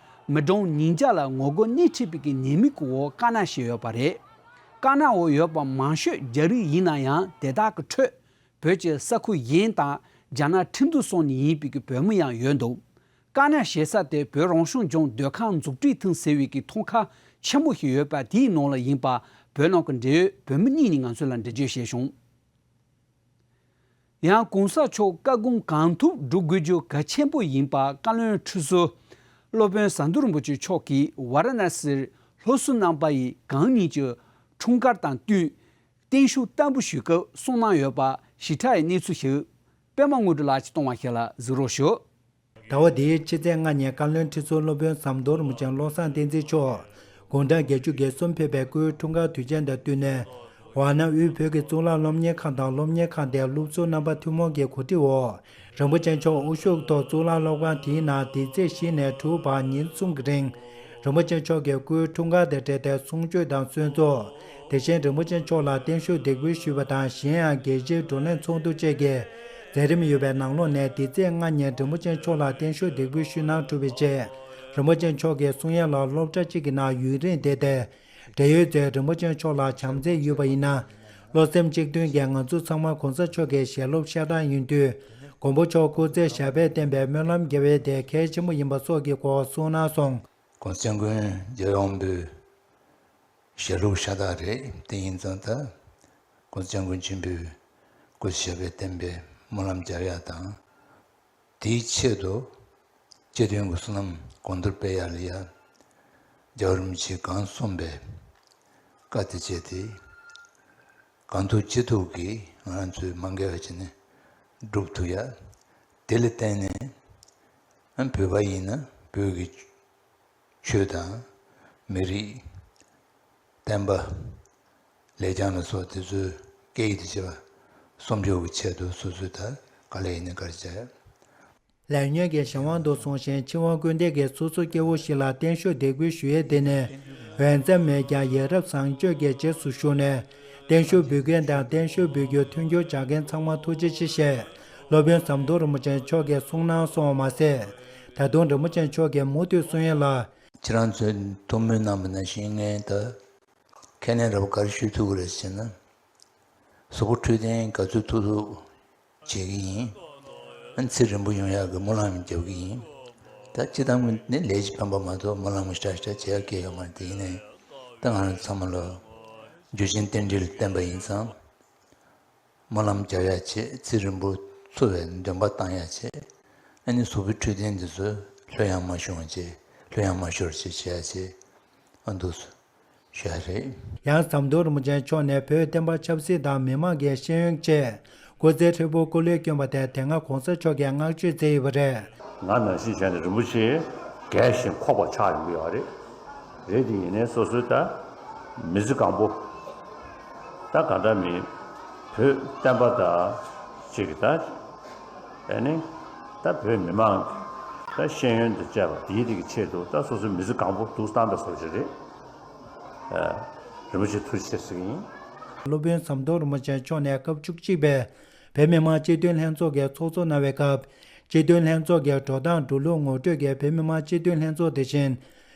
མི་གྲངས་ཉིས་བརྒྱ་ལ་ངོ་རྒོལ་སྣེ་ཁྲིད་པའི་ཉེས་མིང་གི་འོག་བཀག་ཉར་བྱས་ཡོད་པ་རེད། བཀག་ཉར་འོག་ཡོད་པ་མང་ཤོས་རྒྱ་རིགས་ཡིན་ན་ཡང་དེ་དག་གི་ཁྲོད། བོད་ཀྱི་ས་ཁུལ་གཞན་དང་རྒྱ་ནག་ཁྲིན་ཏུའུ་སོགས་ནས་ཡིན་པའི་གི་བོད་མི་ཡང་ཡོད་འདུག་བཀག་ཉར་བྱེད་ས་དེ་བོད་རང་སྐྱོང་ལྗོངས་སྡོད་ཁང་འཛུགས་སྐྲུན་ཐིང་ཟེར་བའི་གི་ཐོག་ཁང་ཆེན་མོ་ཞིག་ཡོད་པ་དེའི་ནང་ལ་ཡིན་པ་བོད་ནང་གི་འབྲེལ་ཡོད་བོད་མི་གཉིས་ནས་ང་ཚོ་ལ་འགྲེལ་བརྗོད་བྱས་བྱུང་། ཡང་གོང་ས་མཆོག་བཀའ་དགོངས་གང་ཐུབ་སྒྲུབ་དགོས་རྒྱུ་གལ་ཆེན་པོ་ཡིན་པ་བཀའ་བློན་ཁྲི་ཟུར་སློབ་དཔོན་ཟམ་གདོང་རིན་པོ་ཆེ་མཆོག་གིས་ཝཱ་ར་ཎ་སིར་སློབ་ཟུར་རྣམ་པ་ཡི་གང་ཉིད་ཀྱི་འཁྲུངས་སྐར་དང་བསྟུན། བརྟན་བཞུགས་བསྟར་འབུལ་ཞུ་སྐབས་གསུངས་གནང་ཡོད་པ་ཞིབ་ཕྲ་ཡི་གནས་ཚུལ་ཞིག་པད་མ་དངོས་གྲུབ་ལགས་ཀྱིས་གཏོང་བ་ཞིག་ལ་གཟིགས་རོགས་ཞུ། ཟླ་བ་འདིའི་ཕྱི་ཚེས་ལྔ་ཉིན་བཀའ་བློན་ཁྲི་ཟུར་སློབ་དཔོན་ཟམ་གདོང་རིན་པོ་ཆེ་བློ་བཟང་བསྟན་འཛིན་མཆོག་དགུང་གྲངས་བརྒྱད་ཅུ་གྱ་གསུམ་ཕེབས་པའི་སྐུའི་འཁྲུངས་སྐར་དུས་ཆེན་དང་བསྟུན་ནས། ཝཱ་ཎ་དབུས་བོད་ཀྱི་གཙུག་ལག་སློབ་གཉེར་ཁང་དང་སློབ་གཉེར་ཁང་དེའི་སློབ་ཟུར་རྣམ་པ་ཐུན་མོང་གི་གོ་སྒྲིག་འོག་རིན་པོ་ཆེ་མཆོག་དབུ་བཞུགས་ཐོག་གཙུག་ལག་སློབ་ཁང་དེའི་ནང་འདི་ཚེས་བཞི་ནས་དྲུག་བར་ཉིན་གསུམ་གྱི་རིང་། རིན་པོ་ཆེ་མཆོག་གི་སྐུའི་འཁྲུངས་སྐར་དང་འབྲེལ་ཏེ་གསུང་ཆོས་དང་གསོལ་ཚོགས། དེ་བཞིན་རིན་པོ་ཆེ་མཆོག་ལ་བརྟན་བཞུགས་འདེགས་འབུལ་ཞུས་པ་དང་གཞན་ཡང་དགེ་བཤེས་བགྲོ་གླེང་ཚོགས་འདུ་བཅས་ཀྱི་མཛད་རིམ་ཡོད་པའི་ནང་ལོགས་ནས་འདི་ཚེས་ལྔ་ཉིན་རིན་པོ་ཆེ་མཆོག་ལ་བརྟན་བཞུགས་འདེགས་འབུལ་ཞུས་གནང་གྲུབ་པའི་རྗེས། རིན་པོ་ཆེ་མཆོག་གི་གསུང་ཡན་ལ་སློབ་གྲྭ་གཅིག་གི་ནང་ཡུན་རིང་བསྡད་དེ། འབྲེལ་ཡོད་ཚོས་རིན་པོ་ཆེ་མཆོག་ལ་བྱམས་བརྩེ་ཡོད་པ་ཡིན་ན། བློ་སེམས་གཅིག་མཐུན་གྱིས་ང་ཚོ་ཚང་མ་གོང་ས་མཆོག་གི་ཞལ་སློབ་ཤ་སྟག་ཡིན་དུས། མགོན་པོ་མཆོག་སྐུ་ཚེ་ཞབས་པད་བརྟན་པའི་སྨོན་ལམ་རྒྱག་པ་དེ་གལ་ཆེན་པོ་ཡིན་པ་སོགས་ཀྱི་སྐོར་གསུངས་གནང་སོང་། གོང་ས་སྐྱབས་མགོན་རྒྱལ་བའི་དབང་པོའི་ཞལ་སློབ་ཤ་སྟག་རེད། དེ་ཡིན་ཙང་ད་གོང་ས་སྐྱབས་མགོན་ཆེན་པོས་སྐུ་ཚེ་ཞབས་པད་བརྟན་པའི་སྨོན་ལམ་རྒྱག་ཡག་དང་། དེའི་ཆེད་དུ་སྤྱི་དོན་གྱི་བསོད་ནམས་གོང་མཐོར་སྤེལ་ཡག་ལ་ཡ། རྒྱལ་བ་རིན་པོ་ཆེས་གང་གསུངས་པའི་བཀའ་དེ་བྱས་ཏེ། གང་ཐུབ་ཅི་ཐུབ་ཀྱིས་ང་རང་ཚོས་མ་འགལ་བ་བྱས་ནས་སྒྲུབ་ཐུབ་ཡ། དེ་ལ་བརྟེན་ནས་ཨ་བོད་པ་ཡིན་ན་བོད་ཀྱི་ཆོས་དང་མི་རིགས། བསྟན་པ། ལེགས་བྱང་ལ་སོགས་དེ་ཚོའི་སྐད་ཡིག་དང་བཅས་པ་སྲུང་སྐྱོབ་ཀྱི་ཆེད་དུ་སོ་སོས་ད་ག་ལེར་ཡིན་ན་ག་རེ་བྱས་ཡ། ལས་ཉོན་གྱི་གཞན་དབང་དུ་སོང་ཞིང་འཆི་བ་སྐུར་འདེབས་ཀྱི་སོ་སོ་སྐྱེ་བོ་ཞིག་ལ་བརྟན་བཞུགས་འདེགས་འབུལ་ཞུ་ཡས་དེ་ནི་འོས་འཚམ་མེད་ཀྱང་ཡ་རབས་བཟང་སྤྱོད་ཀྱི་རྗེས་སུ་ཞུགས་ནས་བརྟན་བཞུགས་འབུལ་མཁན་དང་བརྟན་བཞུགས་འབུལ་རྒྱུར་མཐུན་འགྱུར་བྱ་མཁན་ཚང་མ་ཐུགས་རྗེ་ཆེ་ཞེས་སློབ་དཔོན་ཟམ་གདོང་རིན་པོ་ཆེ་མཆོག་གིས་གསུངས་གནང་སོང་བ་མ་ཟད། ད་དུང་རིན་པོ་ཆེ་མཆོག་གིས་མུ་མཐུད་གསུང་ཡས་ལ། ཁྱེད་རང་ཚོས་ཐུགས་སྨོན་གནང་བ་ནང་བཞིན་ངས་ད་ཁས་ལེན་རབ་ག་རེ་ཞུ་ཐུབ་ཀྱི་རེད་ཟེར་ན། གཟུགས་པོ་འཕྲོད་བསྟེན་ག་ཚོད་ཐུབ་ཐུབ་བྱེད་ཀྱི་ཡིན། ཨ་ཚེ་རིང་པོ་ཡོང་ཡག་གི་སྨོན་ལམ་རྒྱབ་ཀྱི་ཡིན། ད་སྤྱི་བཏང་གི་ནི་ལས་ཀྱི་ཕན་པ་མ་གཏོགས་སྨོན་ལམ་གྱི་ཧྲ་ཧྲ་བྱེད་ཡག་གང་ཡང་ཡོད་མ་རེད། དེ་ཡིན་ནའི་ད་ང་རང་ཚང་མ་ལ་རྒྱུ་ཆེན་རྟེན་འབྲེལ་བརྟེན་པ་ཡིན་ཙང་། སྨོན་ལམ་རྒྱབ་ཡག་བྱེད། ཚེ་རིང་པོ་འཚོ་བའི་འདུན་པ་བཏང་ཡག་བྱེད། ཨ་ནི་གཟུགས་པོའི་འཕྲོད་བསྟེན་འདི་ཚོ་ལྷོད་ཡངས་མ་ཤོར་བ་བྱེད། ལྷོད་ཡངས་མ་ཤོར་བ་བྱེད་བྱེད་ཡག་བྱེད། ཨ་འདུག་སེ་ཞུ་ཡག་རེད། ཡང་ཟམ་གདོང་རིན་པོ་ཆེ་མཆོག་ནས་བོད་བསྟན་པ་ཆབ་སྲིད་དང་མི་དམངས་ཀྱི་ཤེས་ཡོན་ཆེད་སྐུ་ཚེ་ཧྲིལ་པོ་སྐུ་ལས་བསྐྱོན་པ་དེ་དེ་སྔ་གོང་ས་མཆོག་གིས་བསྔགས་བརྗོད་མཛད་ཡོད་པ་རེད། ང་ནང་བཞིན་བྱས་ནས་རིན་པོ་ཆེ་རྒས་ཤིང་འཁོགས་པ་ཆགས་ཡོང་གི་ཡོད་རེད། རེད་དེ་ཡིན་ནའི་སོ་སོའི་ད་མི་ཚེ་གང་པོ་ད་ག་འདྲ་མིན་བོད་བསྟན་པ་དང་གཅིག་གི་ད་ཨ་ནི་ད་བོད་མི་མང་ད་ཤེས་ཡོན་དང་བཅས་པ་དེའི་རིགས་ཀྱི་ཆེད་དུ་ད་སོ་སོའི་མི་ཚེ་གང་པོ་འདུག་བཏང་པའི་བཟོ་ཅིག་རེད། རིན་པོ་ཆེ་ཐུགས་རྗེ་ཆེ་ཟེར་གྱི་ཡིན། སློབ་དཔོན་ཟམ་གདོང་རིན་པོ་ཆེ་མཆོག་ནས་སྐབས་བཅུ་གཅིག་པའི་བོད་མི་མང་སྤྱི་འཐུས་ལྷན་ཚོགས་ཀྱི་ཚོགས་གཙོ་གནང་བའི་སྐབས། སྤྱི་འཐུས་ལྷན་ཚོགས་ཀྱི་འགྲོ་སྟངས་འགྲོ་ལུགས་ངོ་སྤྲོད་ཀྱིས་བོད་མི་མང་སྤྱི་འཐུས་ལྷན་ཚོགས་དེ་བཞིན་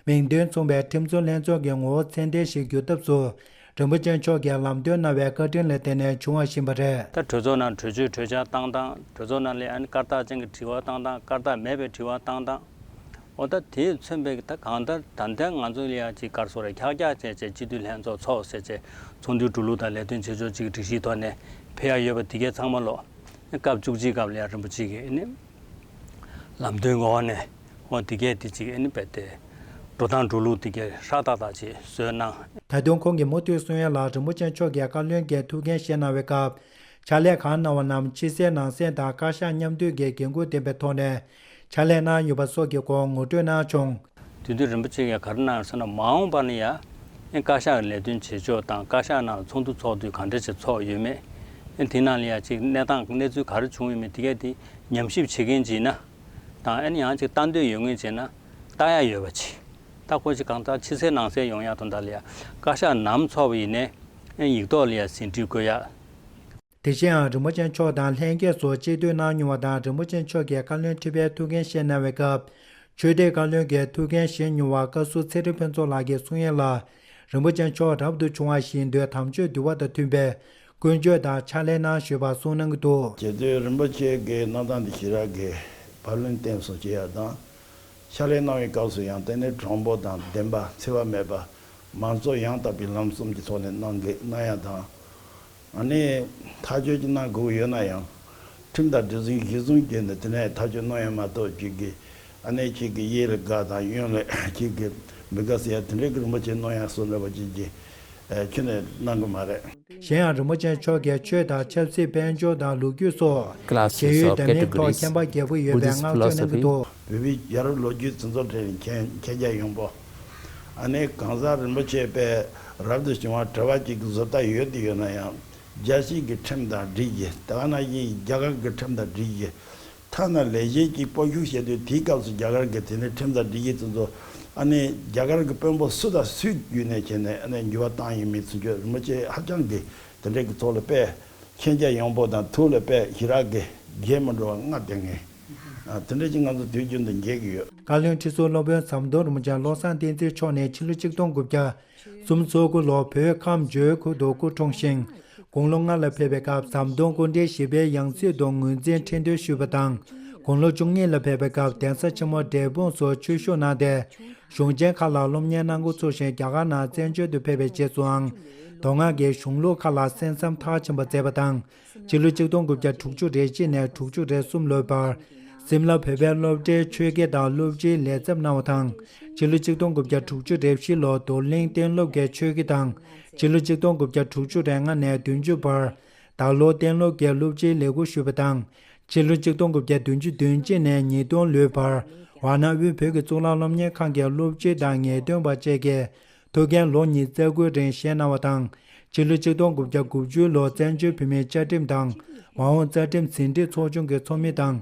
མིང་དོན་མཚུངས་པའི་ཁྲིམས་བཟོ་ལྷན་ཚོགས་ཀྱི་ངོ་བོ་ཚད་ལྡན་ཞིག་འགྱུར་ཐབས་སུ་རིན་པོ་ཆེ་མཆོག་གིས་ལམ་སྟོན་གནང་བའི་བཀའ་དྲིན་ལ་བརྟེན་ནས་བྱུང་བ་ཡིན་པ་རེད། ད་གྲོས་ཚོགས་ནང་གྲོས་ཆོད་གྲོས་འཆར་བཏང་སྟངས། གྲོས་ཚོགས་ནང་ལ་ཨ་ནི་སྐར་རྟགས་ཅན་གྱི་དྲི་བ་བཏང་སྟངས། སྐར་རྟགས་མེད་པའི་དྲི་བ་བཏང་སྟངས། འོ་ད་དེས་མཚོན་པའི་ད་གང་ལྟར་ད་ལྟ་ང་ཚོ་ལ་ཡ་ཅིག་ག་རེ་ཟེར་རེད། ཁྱག་ཁྱག་བྱས་བྱས་སྤྱི་འཐུས་ལྷན་ཚོགས་ཚོགས་ཟེར་བྱས་ཚོགས་འདུའི་འགྲོ་ལུགས་དང་ལས་དོན་བྱེད་ཕྱོགས་ཅིག་སྒྲིག་གཞིའི་ཐོག་ནས་ཕེབས་ཡ་ཡོད་པ་དེ་གས་ཚང་མ་ལོ་སྐབས་བཅུ་གཅིག་སྐབས་ལ་ཡ་རིན་པོ་ཆེ་གིས་ཨ་ནི་ལམ་སྟོན་གྱི་འོག་ནས་འོ་དེ་གས་དེ་ཅིག་ཨ་ནི་རྦད་དེ་འགྲོ་སྟངས་འགྲོ་ལུགས་དེ་གས་ཧྲག་ཏག་ཏག་ཅིག་བཟོས་གནང་། ད་དུང་ཁོང་གིས་མུ་མཐུད་གསུང་ཡ་ལ། རིན་པོ་ཆེ་མཆོག་གིས་བཀའ་བློན་གྱི་ཐུགས་འགན་བཞེས་གནང་བའི་སྐབས། ཕྱག་ལས་གང་གནང་བ་རྣམས་ཕྱི་གསལ་ནང་གསལ་དང་བཀའ་ཤག་མཉམ་འདུས་ཀྱི་འགན་ཁུར་ལྡན་པའི་ཐོག་ནས་ཕྱག་ལས་གནང་ཡོད་པ་སོགས་ཀྱི་སྐོར་ངོ་སྤྲོད་གནང་བྱུང་། དེ་དུས་རིན་པོ་ཆེ་གིས་ག་རེ་གནང་ཡོད་ཟེར་ན། མ་འོངས་པ་ནི་ཡ་ཨེ་བཀའ་ཤག་གི་ལས་དོན་བྱེད་ཕྱོགས་དང་བཀའ་ཤག་ནང་ཚོགས་འདུ་ཚོགས་དུས་ག་འདྲ་ཞིག་ཚོགས་ཡོད་མེད། ཨེ་དེ་ནང་ལ་ཡ་ཅིག་གནས་སྟངས་གནས་ཚུལ་ག་རེ་བྱུང་ཡོད་མེད་དེ་གས་དེ་ཉམས་ཞིབ་བྱེད་མཁན་ཅིག་ཡིན་ན་དང་། ཨེ་ཡང་ཅིག་ལྟ་འདོད་ཡོད་མཁན་ཅིག་ཡིན་ན་ལྟ་ཡ་ཡོད་པ་ཅིག་ད་ཁོ་ཅིག་གང་ལྟར་ཕྱི་གསལ་ནང་གསལ་ཡོང་ཡ་དོན་དག་ལ་ཡ་བཀའ་ཤག་ནམ་ཚོགས་པ་ཡིན་ནའི་ཨེ་ཡིག་ཐོག་ལ་ཡ་ཟིན་བྲིས་བཀོད་ཡ། དེ་བཞིན་ཡང་རིན་པོ་ཆེ་མཆོག་དང་ལྷན་རྒྱས་སུ་སྤྱི་འཐུས་གནང་མྱོང་བ་དང་། རིན་པོ་ཆེ་མཆོག་གིས་བཀའ་བློན་ཁྲི་པའི་ཐུགས་འགན་བཞེས་གནང་བའི་སྐབས། ཆོས་དད་བཀའ་བློན་གྱི་ཐུགས་འགན་བཞེས་མྱོང་བ་བཀའ་ཟུར་ཚེ་རིང་ཕུན་ཚོགས་ལགས་ཀྱིས་གསུང་ཡ་ལ། རིན་པོ་ཆེ་མཆོག་རབ་ཏུ་བྱུང་བ་ཞིག་ཡིན་དུས་དམ་ཆོས་འདུལ་བ་དང་མཐུན་པའི་ཀུན་སྤྱོད་དང་ཕྱག་ལས་གནང་ཞུས་པ་གསུངས་གནང་གི་འདུག། དེ་དུས་རིན་པོ་ཆེ་གི་གནང་སྟངས་འདི་ཞེ་དྲག་གི་བཀའ་བློན་བསྟེན་གསོལ་བྱེད་ཡ་དང་། ཕྱག་ལས་གནང་བའི་སྐབས་སུ་ཡང་དེ་ནི་དྲང་པོ་དང་བདེན་པ་འཚེ་བ་མེད་པ། མང་གཙོ་ཡང་དག་པའི་ལམ་གསུམ་གྱི་ཐོག་ནས་གནང་གི་གནང་ཡ་དང་། ཨ་ནི་ཐག་གཅོད་ཅིག་གནང་དགོས་ཀྱི་ཡོད་ན་ཡང་། ཁྲིམས་དང་སྒྲིག་འཛུགས་གཞི་བཟུང་བྱས་ནས་དེ་ནས་ཐག་གཅོད་གནང་ཡ་མ་གཏོགས། ཅིག་གི་ཨ་ནི་ཅིག་གི་གཡས་ལ་དགའ་དང་གཡོན་ལ་ཅིག་གི་མི་དགའ་ཟེར་ཡ་དེ་འདྲའི་གི་རིན་པོ་ཆེ་གནང་ཡ་སོགས་འདྲ་པོ་ཅིག་གི་ཨ་ཁྱོན་ནས་གནང་གི་མ་རེད། གཞན་ཡང་རིན་པོ་ཆེ་མཆོག་གིས་ཆོས་དང་ཆབ་སྲིད། དཔལ་འབྱོར་དང་ལོ་རྒྱུས་སོགས་ཞེ་ཡོད་བདམས་ངན་ཐོག་མཁྱེན་པ་རྒྱས་པོ་ཡོད་པའི་བསྔགས་བརྗོད་གནང་གི་འདུག། བོད་པའི་རྒྱལ་རབས་ལོ་རྒྱུས་དེ་ཚོ་གྲས་ནས་མཁྱེན་མཁྱེན་རྒྱ་ཡངས་པོ། ཨ་ནི་གང་ཟག་རིན་པོ་ཆེ་དཔེ་རབ་ཏུ་བྱུང་བ་གྲྭ་པ་ཅིག་གི་བཟོ་ལྟ་ཡོད་དུ་ཡོད་ན་ཡང་། རྒྱལ་སྤྱིའི་གི་ཁྲིམས་དང་འགྲིག་གི། དེ་ག་ནང་བཞིན་རྒྱ་གར་གི་ཁྲིམས་དང་འགྲིག་གི། ཐ་ན་ལས་བྱེད་ཀྱི་སྤོ་བཤུད་བྱེད་དུས་དེའི་སྐབས་སུ་རྒྱ་གར་གི་དེ་ནི་ཁྲིམས་དང་སྒྲིག་གཞི་དེ་ཚོ། ཨ་ནི་རྒྱ་གར་གི་དཔོན་པོ་སུ་དང་སུའི་བརྒྱུད་ནས་བྱས་ནས་ཨ་ནི་འགྱུར་བ་བཏང་ཡིན་མིན་ཚུན་ཆད་རིན་པོ་ཆེ་ཧ་ཅང་གི་དེ་འདྲའི་གི་ཐོག་ལ་དཔེ་མཁྱེན་རྒྱ་ཡངས་པོ་དང་ཐུགས་ལ་དཔེ་ཞེ་དྲག་གི་རྒྱས་མི་འགྲོ་བ་ལྔ་ལྡན་མཁན། ཨ་དེ་འདྲ་ཅིག་ང་ཚོ་དུས་རྒྱུན་དུ་མཇལ་གི་ཡོད། བཀའ་བློན་ཁྲི་ཟུར་སློབ་དཔོན་ཟམ་གདོང་རིན་པོ་ཆེ་བློ་བཟང་བསྟན་འཛིན་མཆོག་ནས་ཕྱི་ལོ་ཆིག་སྟོང་དགུ་བརྒྱ་སུམ་ཅུ་སོ་དགུ་ལོར་བོད་ཁམས་ཇོའི་ཁུལ་དུ་སྐུ་འཁྲུངས་ཤིང་། དགུང་ལོ་ལྔ་ལ་ཕེབས་པའི་སྐབས་ཟམ་གདོང་སྐུ་ཕྲེང་བཞི་པའི་ཡང་སྲིད་དུ་ངོས་འཛིན་ཁྲི་འདོན་ཞུས་པ་དང་། དགུང་ལོ་བཅུ་གཉིས་ལ་ཕེབས་པའི་སྐབས་གདན་ས་ཆེན་མོ་འབྲས་སྤུངས་སུ་ཆོས་ཞུགས་གནང་སྟེ། གཞུང་ཆེན་ཁག་ལ་སློབ་གཉེར་གནང་འགོ་ཚུགས་ཤིང་། རྒྱ་གར་ནང་བཙན་བྱོལ་དུ་ཕེབས་པའི་རྗེས་སུའང་། མདོ་སྔགས་ཀྱི་གཞུང་ལུགས་ཁག་ལ་གསན་བསམ་མཐར་ཕྱིན་པ་མཛད་པ་དང་། ཕྱི་ལོ་ཆིག་སྟོང་དགུ་བརྒྱ་དྲུག་ཅུ་རེ་གཅིག་ནས་དྲུག་ཅུ་རེ་གསུམ་ལོའི་བར། སིམ་ལ་བོད་པའི་སློབ་གྲྭའི་ཆོས་དགེ་དང་སློབ་སྤྱིའི་ལས་ཚབ་གནང་བ་དང་། ཕྱི་ལོ་ཆིག་སྟོང་དགུ་བརྒྱ་དྲུག་ཅུ་རེ་བཞི་ལོར་རྡོར་གླིང་གཏན་སློབ་ཀྱི་ཆོས་དགེ་དང་། ཕྱི་ལོ་ཆིག་སྟོང་དགུ་བརྒྱ་དྲུག་ཅུ་རེ་ལྔ་ནས་བདུན་ཅུ་བར། དར་ལོ་གཏན་སློབ་ཀྱི་སློབ་སྤྱིའི་ལས་འགུལ་ཞུས་པ་དང་། ཕྱི་ལོ་ཆིག་སྟོང་དགུ་བརྒྱ་བདུན་ཅུ་དོན་གཅིག་ནས་ཉིས་སྟོང་ལོའི་བར། ཝཱ་ཎ་དབུས་བོད་ཀྱི་གཙུག་ལག་སློབ་གཉེར་ཁང་གི་སློབ་སྤྱི་དང་ངེས་སྟོན་པ་བཅས་ཀྱི་ཐུགས་འགན་ལོ་གཉིས་རྩ་དགུའི་རིང་བཞེས་གནང་བ་དང་། ཕྱི་ལོ་ཆིག་སྟོང་དགུ་བརྒྱ་དགུ་བཅུ་ལོར་བཙན་བྱོལ་བོད་མིའི་བཅའ་ཁྲིམས་དང་མ་འོངས་རྩ་ཁྲིམས་ཟིན་བྲིས་ཚོགས་ཆུང་གི་ཚོགས་མི་དང་།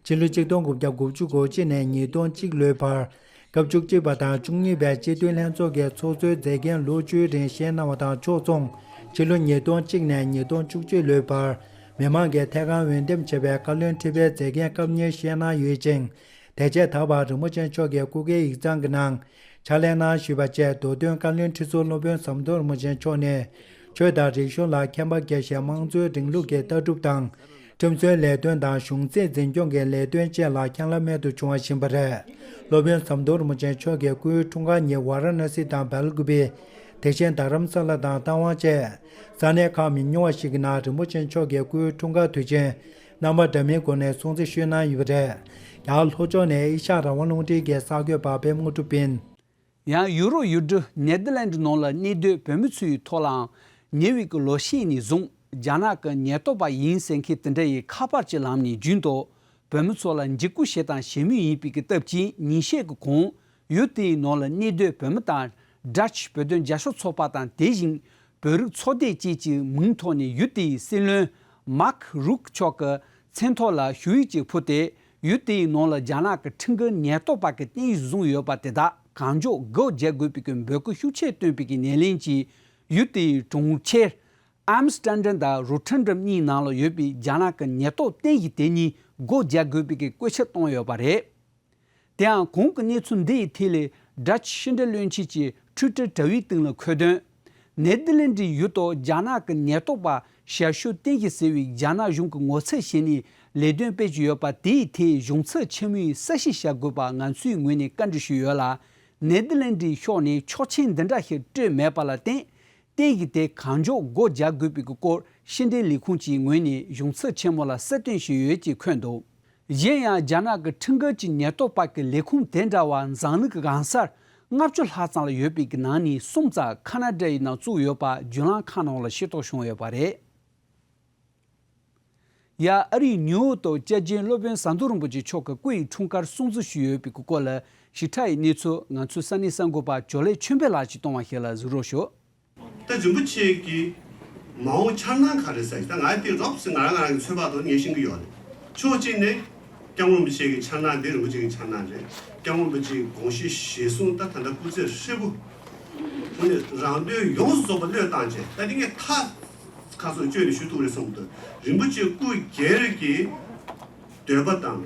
ཕྱི་ལོ་ཆིག་སྟོང་དགུ་བརྒྱ་དགུ་བཅུ་གོ་གཅིག་ནས་ཉིས་སྟོང་གཅིག་ལོའི་བར། སྐབས་བཅུ་གཅིག་པ་དང་བཅུ་གཉིས་པའི་སྤྱི་འཐུས་ལྷན་ཚོགས་ཀྱི་ཚོགས་གཙོའི་མཛད་འགན་ལོ་བཅུའི་རིང་བཞེས་གནང་བ་དང་ཕྱོགས་མཚུངས། ཕྱི་ལོ་ཉིས་སྟོང་གཅིག་ནས་ཉིས་སྟོང་བཅུ་གཅིག་ལོའི་བར། མི་མང་གིས་ཐད་ཀར་འོས་འདེམས་བྱས་པའི་བཀའ་བློན་ཁྲི་པའི་མཛད་འགན་སྐབས་གཉེར་བཞེས་གནང་ཡོད་ཅིང་། དེ་རྗེས་ད་བར་རིན་པོ་ཆེ་མཆོག་གི་སྐུ་སྒེར་ཡིག་ཚང་གི་ནང་ཕྱག་ལས་གནང་བཞུགས་པ་བཅས། མདོ་དོན་བཀའ་བློན་ཁྲི་ཟུར་སློབ་དཔོན་ཟམ་གདོང་རིན་པོ་ཆེ་མཆོག་ནས་ཆོས་དང་རིག་གཞུང་ལ་མཁྱེན་པ་རྒྱས་ཤིང་། དམངས་གཙོའི་རིང་ལུགས་ཀྱི་ལྟ་གྲུབ་དང་། ཁྲིམས་སྲོལ་ལས་དོན་དང་གཞུང་སྲིད་འཛིན་སྐྱོང་གི་ལས་དོན་བཅས་ལ་མཁྱེན་རླབས་རྨད་དུ་བྱུང་བ་ཞིག་ཡིན་པ་རེད། སློབ་དཔོན་ཟམ་གདོང་རིན་པོ་ཆེ་མཆོག་གི་སྐུའི་འཁྲུངས་སྐར་ཉིན་ཝཱ་ར་ཎ་སི་དང་སྦེལ་ཀོབ། དེ་བཞིན་རྡ་རམ་ས་ལ་དང་རྟ་དབང་བཅས་ས་གནས་ཁག་མི་ཉུང་བ་ཞིག་གི་ནང་རིན་པོ་ཆེ་མཆོག་གི་སྐུའི་འཁྲུངས་སྐར་དུས་ཆེན་རྣམ་པ་འདྲ་མིན་སྒོ་ནས་སྲུང་བརྩི་ཞུས་གནང་ཡོད་པ་རེད། ཡང་ལྷོ་ཕྱོགས་ནས་ཨེ་ཤ་ཡ་རང་དབང་རླུང་འཕྲིན་གྱི་གསར་འགོད་པ་པད་མ་དངོས་གྲུབ་ཡིན། ཡང་ཡུ་རོབ་ཡུལ་གྲུ་ནེ་དར་ལེན་ཌི་ནང་ལ་གནས་སྡོད་བོད་མི་ཚོའི་ཐོག་ལའང་ཉེ་བའི་གི་ལོ་ཤས་ནས་བཟུང་རྒྱ་ནག་གི་ཉེན་རྟོག་པ་ཡིན་ཟེར་མཁན་དེ་འདྲ་ཡི་ཁ་པར་གྱི་ལམ་ནས་རྒྱུན་དུ་བོད་མི་ཚོ་ལ་འཇིགས་སྐུལ་བྱེད་དང་བྱེད་མུས་ཡིན་པའི་གི་སྟབས་ཀྱིས། ཉིན་ཤས་ཀྱི་གོང་ཡུལ་དེའི་ནང་ལ་གནས་སྡོད་བོད་མི་དང་ཌ་ཆི་བོད་དོན་རྒྱབ་སྐྱོར་ཚོགས་པ་དང་། དེ་བཞིན་བོད་རིགས་ཚོགས་སྡེ་བཅས་ཀྱི་མིང་ཐོག་ནས་ཡུལ་དེའི་སྲིད་བློན་མཱག་རུག་མཆོག་གི་མཚན་ཐོག་ལ་ཞུ་ཡིག་ཅིག་ཕུལ་ཏེ། ཡུལ་དེའི་ནང་ལ་རྒྱ་ནག་གི་ཁྲིམས་འགལ་ཉེན་རྟོག་པ་གི་རྟེན་གཞི་བཟུང་ཡོད་པ་དེ་དག་གང་མགྱོགས་སྒོ་རྒྱག་དགོས་པའི་གི་འབོད་སྐུལ་ཤུགས་ཆེ་བཏོན་པའི་གི་ནན་ལན་གྱིས། ཡུལ་དེའི་གྲོང་ཁྱེར་ཨམ་སི་ཊར་ཌམ་དང་རོ་ཊར་ཌམ་གཉིས་ནང་ལ་ཡོད་པའི་རྒྱ་ནག་གི་ཉེན་རྟོག་རྟེན་གཞི་དེ་གཉིས་སྒོ་རྒྱག་དགོས་པའི་གི་བཀོད་ཁྱབ་བཏང་ཡོད་པ་རེད། དེའང་གོང་གི་གནས་ཚུལ་འདི་ཡི་ཐད་ལ་ཌ་ཆི་ཕྱི་འབྲེལ་བློན་ཆེན་གྱིས་ཊུའི་ཊར་དྲ་བའི་སྟེང་ལ་འཁོད་དོན། ནེ་དར་ལེན་ཌི་ཡུལ་དུ་རྒྱ་ནག་གི་ཉེན་རྟོག་པ་ཞར་ཞུ་རྟེན་གཞི་ཟེར་བའི་རྒྱ་ནག་གཞུང་གི་ངོ་ཚབ་བྱས་ནས་ ལས་དོན་སྤེལ་གྱི་ཡོད་པ་དེའི་ཐད་གཞུང་ཚབ་ཆེན་མོས་གསལ་བཤད་བྱ་དགོས་པ་ང་ཚོའི་ངོས་ནས་བཀའ་འདྲི་ཞུས་ཡོད་ལ། ནེ་དར་ལེན་ཌིའི་ཕྱོགས་ནས་ཆོག་མཆན་འདི་འདྲ་ཞིག་སྤྲོད་མེད་པ་ལ་བརྟེན། རྟེན་གྱི་དེ་གང་མགྱོགས་སྒོ་རྒྱག་དགོས་པའི་སྐོར་ཕྱི་འབྲེལ་ལས་ཁུངས་ཀྱི་ངོས་ནས་གཞུང་ཚབ་ཆེན་མོ་ལ་གསལ་སྟོན་ཞུས་ཡོད་ཅེས་འཁོད་འདུག་གཞན་ཡང་རྒྱ་ནག་གི་ཁྲིམས་འགལ་གྱི་ཉེན་རྟོག་པ་གི་ལས་ཁུངས་དེ་འདྲ་བ་འཛམ་གླིང་གི་གང་སར་ལྔ་བཅུ་ལྷག་ཙམ་ལ་ཡོད་པའི་གི་ནང་ནས་གསུམ་ཙམ་ཁ་ན་ཌ་ཡི་ནང་བཙུགས་ཡོད་པ་བརྒྱུད་ལམ་ཁག་ནང་ལ་ཤེས་རྟོགས་བྱུང་ཡོད་པ་རེད། ཡ། ཨ་རིའི་ནིའུ་ཡོག་ཏུ་སྐྱབས་རྗེ་སློབ་དཔོན་ཟམ་གདོང་རིན་པོ་ཆེ་མཆོག་གི་སྐུ་ཡི་འཁྲུངས་སྐར་སྲུང་བརྩི་ཞུས་ཡོད་པའི་སྐོར་ལ་ཞིབ་ཕྲ་ཡི་གནས་ཚུལ་ང་ཚོའི་ས་གནས་གསར་འགོད་པ་ཇོ་ལེ་ཆོས་འཕེལ་ལགས་ཀྱིས་གཏོང་བ་ཞིག་ལ་གཟིགས་རོགས་ཞུ། ད་རིན་པོ་ཆེ་གི་མ་འོངས་འཆར་སྣང་ག་རེ་ཟེར་ད་ང་དེ་རོབ་ཙམ་ང་རང་ང་རང་གི་ཚོད་དཔག་ཏུ་ངས་ཤེས་ཀྱི་ཡོད་རེད། ཕྱོགས་གཅིག་ནས་སྐྱབས་མགོན་རིན་པོ་ཆེ་གི་འཆར་སྣང་དེ་རིན་པོ་ཆེ་གི་འཆར་སྣང་རེད། སྐྱབས་མགོན་རིན་པོ་ཆེ་གི་དགོངས་གཞི་གཞིར་བཟུང་ད་ད་ལྟ་སྐུ་ཚེ་ཧྲིལ་པོ་དངོས་གནས་རང་དོན་ཡོངས་སུ་རྫོགས་པ་བློས་བཏང་བྱས་ད་དེ་ངས་ཐག་ཁ་སོགས་བཅོས་ནས་ཞུ་ཐུབ་རེད་བསམ་འདུག་རིན་པོ་ཆེ་སྐུ་སྒེར་གྱི་འདོད་པ་དང་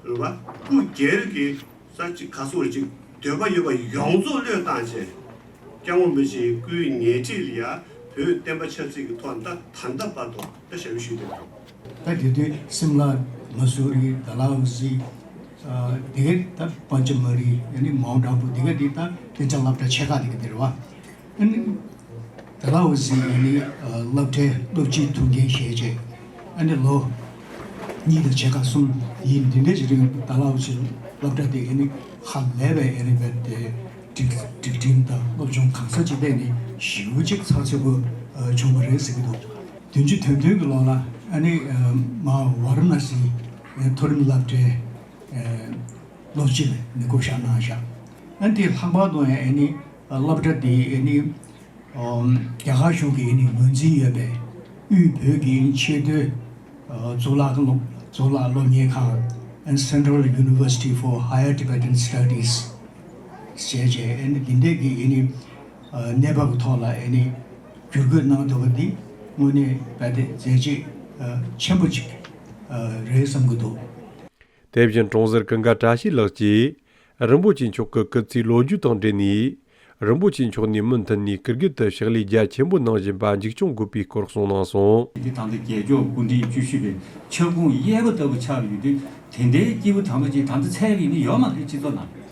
རེད་བ། སྐུ་སྒེར་གྱི་ས་གཅིག་ག་སོགས་ཅིག་འདོད་པ་ཡོད་པ་ཡོངས་རྫོགས་བློས་བཏང་བྱས། སྐྱབས་མགོན་རིན་པོ་ཆེའི་སྐུའི་ཉེ་འཁྲིས་ལ་ཡ་བོད་བསྟན་པ་ཆབ་སྲིད་ཀྱི་ཐོག་ད་ད་ལྟ་བར་དུ་ད་ཞབས་ཞུ་ཞུས་བསྡད་པ་རེད། ད་དེ་དུས་སིམ་ལ་མ་སུ་རི་ད་ལ་ཧོ་སི་དེ་གའི་ད་པན་ཅ་མ་རི་ཡ་ནི་མའོན་ཊ་ཨ་བུ་དེ་ག་དེ་ད་གཏན་འཇགས་སློབ་གྲྭ་ཆེ་ཁག་དེ་ག་དེ་རེད་བ། ཨ་ནི་ད་ལ་འོ་ཟི་ཡིན་ནི་སློབ་གྲྭའི་སློབ་སྤྱིའི་ཐུགས་འགན་བཞེས་རྗེས་ཨ་ནི་ལོ་གཉིས་དང་ཕྱེད་ཀ་གསུམ་ཡིན་འདི་འདྲའི་རིང་ད་ལ་འོ་ཟི་སློབ་གྲྭ་དེ་ཨ་ནི་ཧ་ལས་པའི་ཨ་ནི་བས་དེ་སྒྲིག་སྒྲིག་ཁྲིམས་དང་སློབ་སྦྱོང་གང་ས་ཅི་ཐད་ནི་ཞེ་པོ་ཅིག་ཚགས་ཚུད་པོ་བྱུང་བ་རེད་ཟེར་གྱི་འདུག་བདུན་ཅུ་དོན་བདུན་གྱི་ལོ་ལ་ཨ་ནི་མ་ཝ་ར་ཎ་སི་མཐོ་རིམ་སློབ་གྲྭའི་སློབ་སྤྱི་ལ་ནི་བསྐོ་བཞག་གནང་བཞག་ཨ་ནི་དེ་ལྷག་པར་དུ་ཨ་ནི། སློབ་གྲྭ་འདི་ནི་རྒྱ་གར་གཞུང་གི་ནི་ངོས་འཛིན་ཡོད་པའི་དབུས་བོད་ཀྱི་ཆེས་མཐོའི་གཙུག་ལག་སློབ་གཙུག་ལག་སློབ་གཉེར་ཁང་Central University for Higher Tibetan Studies ཞེས་བྱས་ནི་འདི་འདྲས་ཀྱི་ནི་གནས་བབ་ཀྱི་ཐོག་ལ་ནི་བསྒྱུར་བཀོད་གནང་ཐུབ་པ་འདི་དངོས་གནས་རྦད་དེ་མཛད་རྗེས་ཆེན་པོ་ཅིག་རེད་བསམ་གྱི་འདུག་དེ་བཞིན་ཀྲོང་གསར་ཀུན་དགའ་བཀྲ་ཤིས་ལགས་ཀྱིས། རིན་པོ་ཆེ་མཆོག་གི་སྐུ་ཚེའི་ལོ་རྒྱུས་དང་འབྲེལ་ནས། རིན་པོ་ཆེ་མཆོག་ནས་མུ་མཐུད་ནས་ཀིར་གིད་དུ་ཕྱག་ལས་རྒྱ་ཆེན་པོ་གནང་བཞིན་པ་མཇུག་སྐྱོང་དགོས་པའི་སྐོར་གསུངས་གནང་སོང་། འདི་ད་ལྟ་རྒྱལ་སྐྱོང་སྐུ་ཕྲེང་བཅུ་བཞི་པའི་ཁྱབ་ཁོངས་གཡས་པ་ལྟ་བུ་ཆགས་ཡོད་དུས་དེ་འདྲའི་སྐྱེས་བུ་དམ་པ་ཅིག་ད་ལྟ་འཚོལ་གྱི་ནི་ཡོད་མ་རེད་སྤྱི་ཚོགས་ནང་།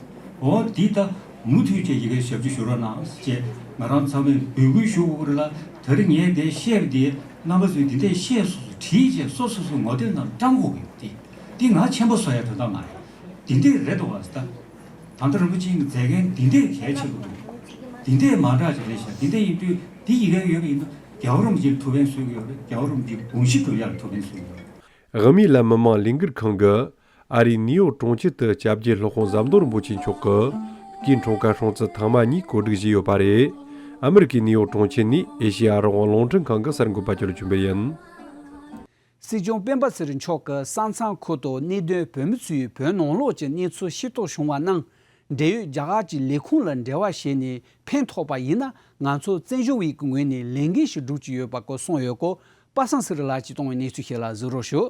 འོ་འདི་ད་མུ་མཐུད་བྱས་ཡི་གེ་ཞབས་ཕྱི་ཞུ་རོགས་གནང་ཞེས་ང་རང་ཚང་མས་འབོད་སྐུལ་ཞུ་དགོས་ཀྱི་རེད་ལ། ད་རེས་ངས་འདི་བཤད་པ་འདི་རྣམ་པ་ཚོས་འདི་འདྲས་བཤད་སོ་སོ་བྲིས་བྱས་སོ་སོ་སོ་ངོ་དེབ་ནང་བཀྲམ་དགོས་ཀྱི་འདི་འདི་ང་ཆེན་པོ་བཟོ་ཡ་དོན་དག་མ་རེད། འདི་འདྲས་རེད་འདུག་བ་ད། ད་ལྟ་རིན་པོ་ཆེ་གིས་མཛད་མཁན་འདི་འདྲས་གལ་ཆེན་པོ་འདུག་འདི་འདྲས་མ་འདྲ་ཅིག་རེད་ཤག་འདི་འདྲས་ཡིན་དུས་འདི་ཡི་གེ་ཡོད་པ་ཡིན་ན་རྒྱལ་བ་རིན་པོ་ཆེར་ཐུགས་ཕན་གསོས་ཀྱི་ཡོད་རེད། རྒྱལ་བ་རིན་པོ་ཆེའི་དགོངས་གཞི་སྒྲུབ་ཡག་ལ་ཐུགས་ཕན་གསོས་ཀྱི་ཡོད་རེད། དབུ་མའི་ལམ་མི་མང་ལས་འགུལ་ཁང་གིས་ཨ་རིའི་ནིའུ་ཡོག་གྲོང་ཁྱེར་དུ་སྐྱབས་རྗེ་སློབ་དཔོན་ཟམ་གདོང་རིན་པོ་ཆེ་མཆོག་གི་སྐུའི་འཁྲུངས་སྐར་སྲུང་བརྩི་ཐེངས་མ་གཉིས་གོ་སྒྲིག་བྱས་ཡོད་པ་རེད། ཨ་མི་རི་ཀའི་ནིའུ་ཡོག་གྲོང་ཁྱེར་ནས་ཨེ་ཤེ་ཡ་རང་དབང་རླུང་འཕྲིན་ཁང་གི་གསར་འགོད་པ་ཅོ་ལི་ཆོས་འཕེལ་ཡིན། སྲིད་སྐྱོང་སྤེན་པ་ཚེ་རིང་མཆོག་གི་ས་མཚམས་ཁུལ་དུ་གནས་སྡོད་བོད་མི་ཚོའི་བོད་ནང་ལོགས་ཀྱི་གནས་ཚུལ་ཤེས་རྟོགས་བྱུང་བ་རྣམས་འབྲེལ་ཡོད་རྒྱ་གར་གྱི་ལས་ཁུངས་ལ་འབྲེལ་བ་བྱས་ནས་ཕན་ཐོགས་པ་ཡིན་ན་ང་ཚོ་བཙན་བྱོལ་བའི་ངོས་ནས་ལས་འགན་ཞིག་སྒྲུབ་ཀྱི་ཡོད་པ་སྐོར་གསུངས་ཡོད་སྐོར་པ་སངས་ཚེ་རིང་ལགས་ཀྱིས་གཏོང་བའི་གནས་ཚུལ་ཞིག་ལ་གཟིགས་རོགས་ཞུ།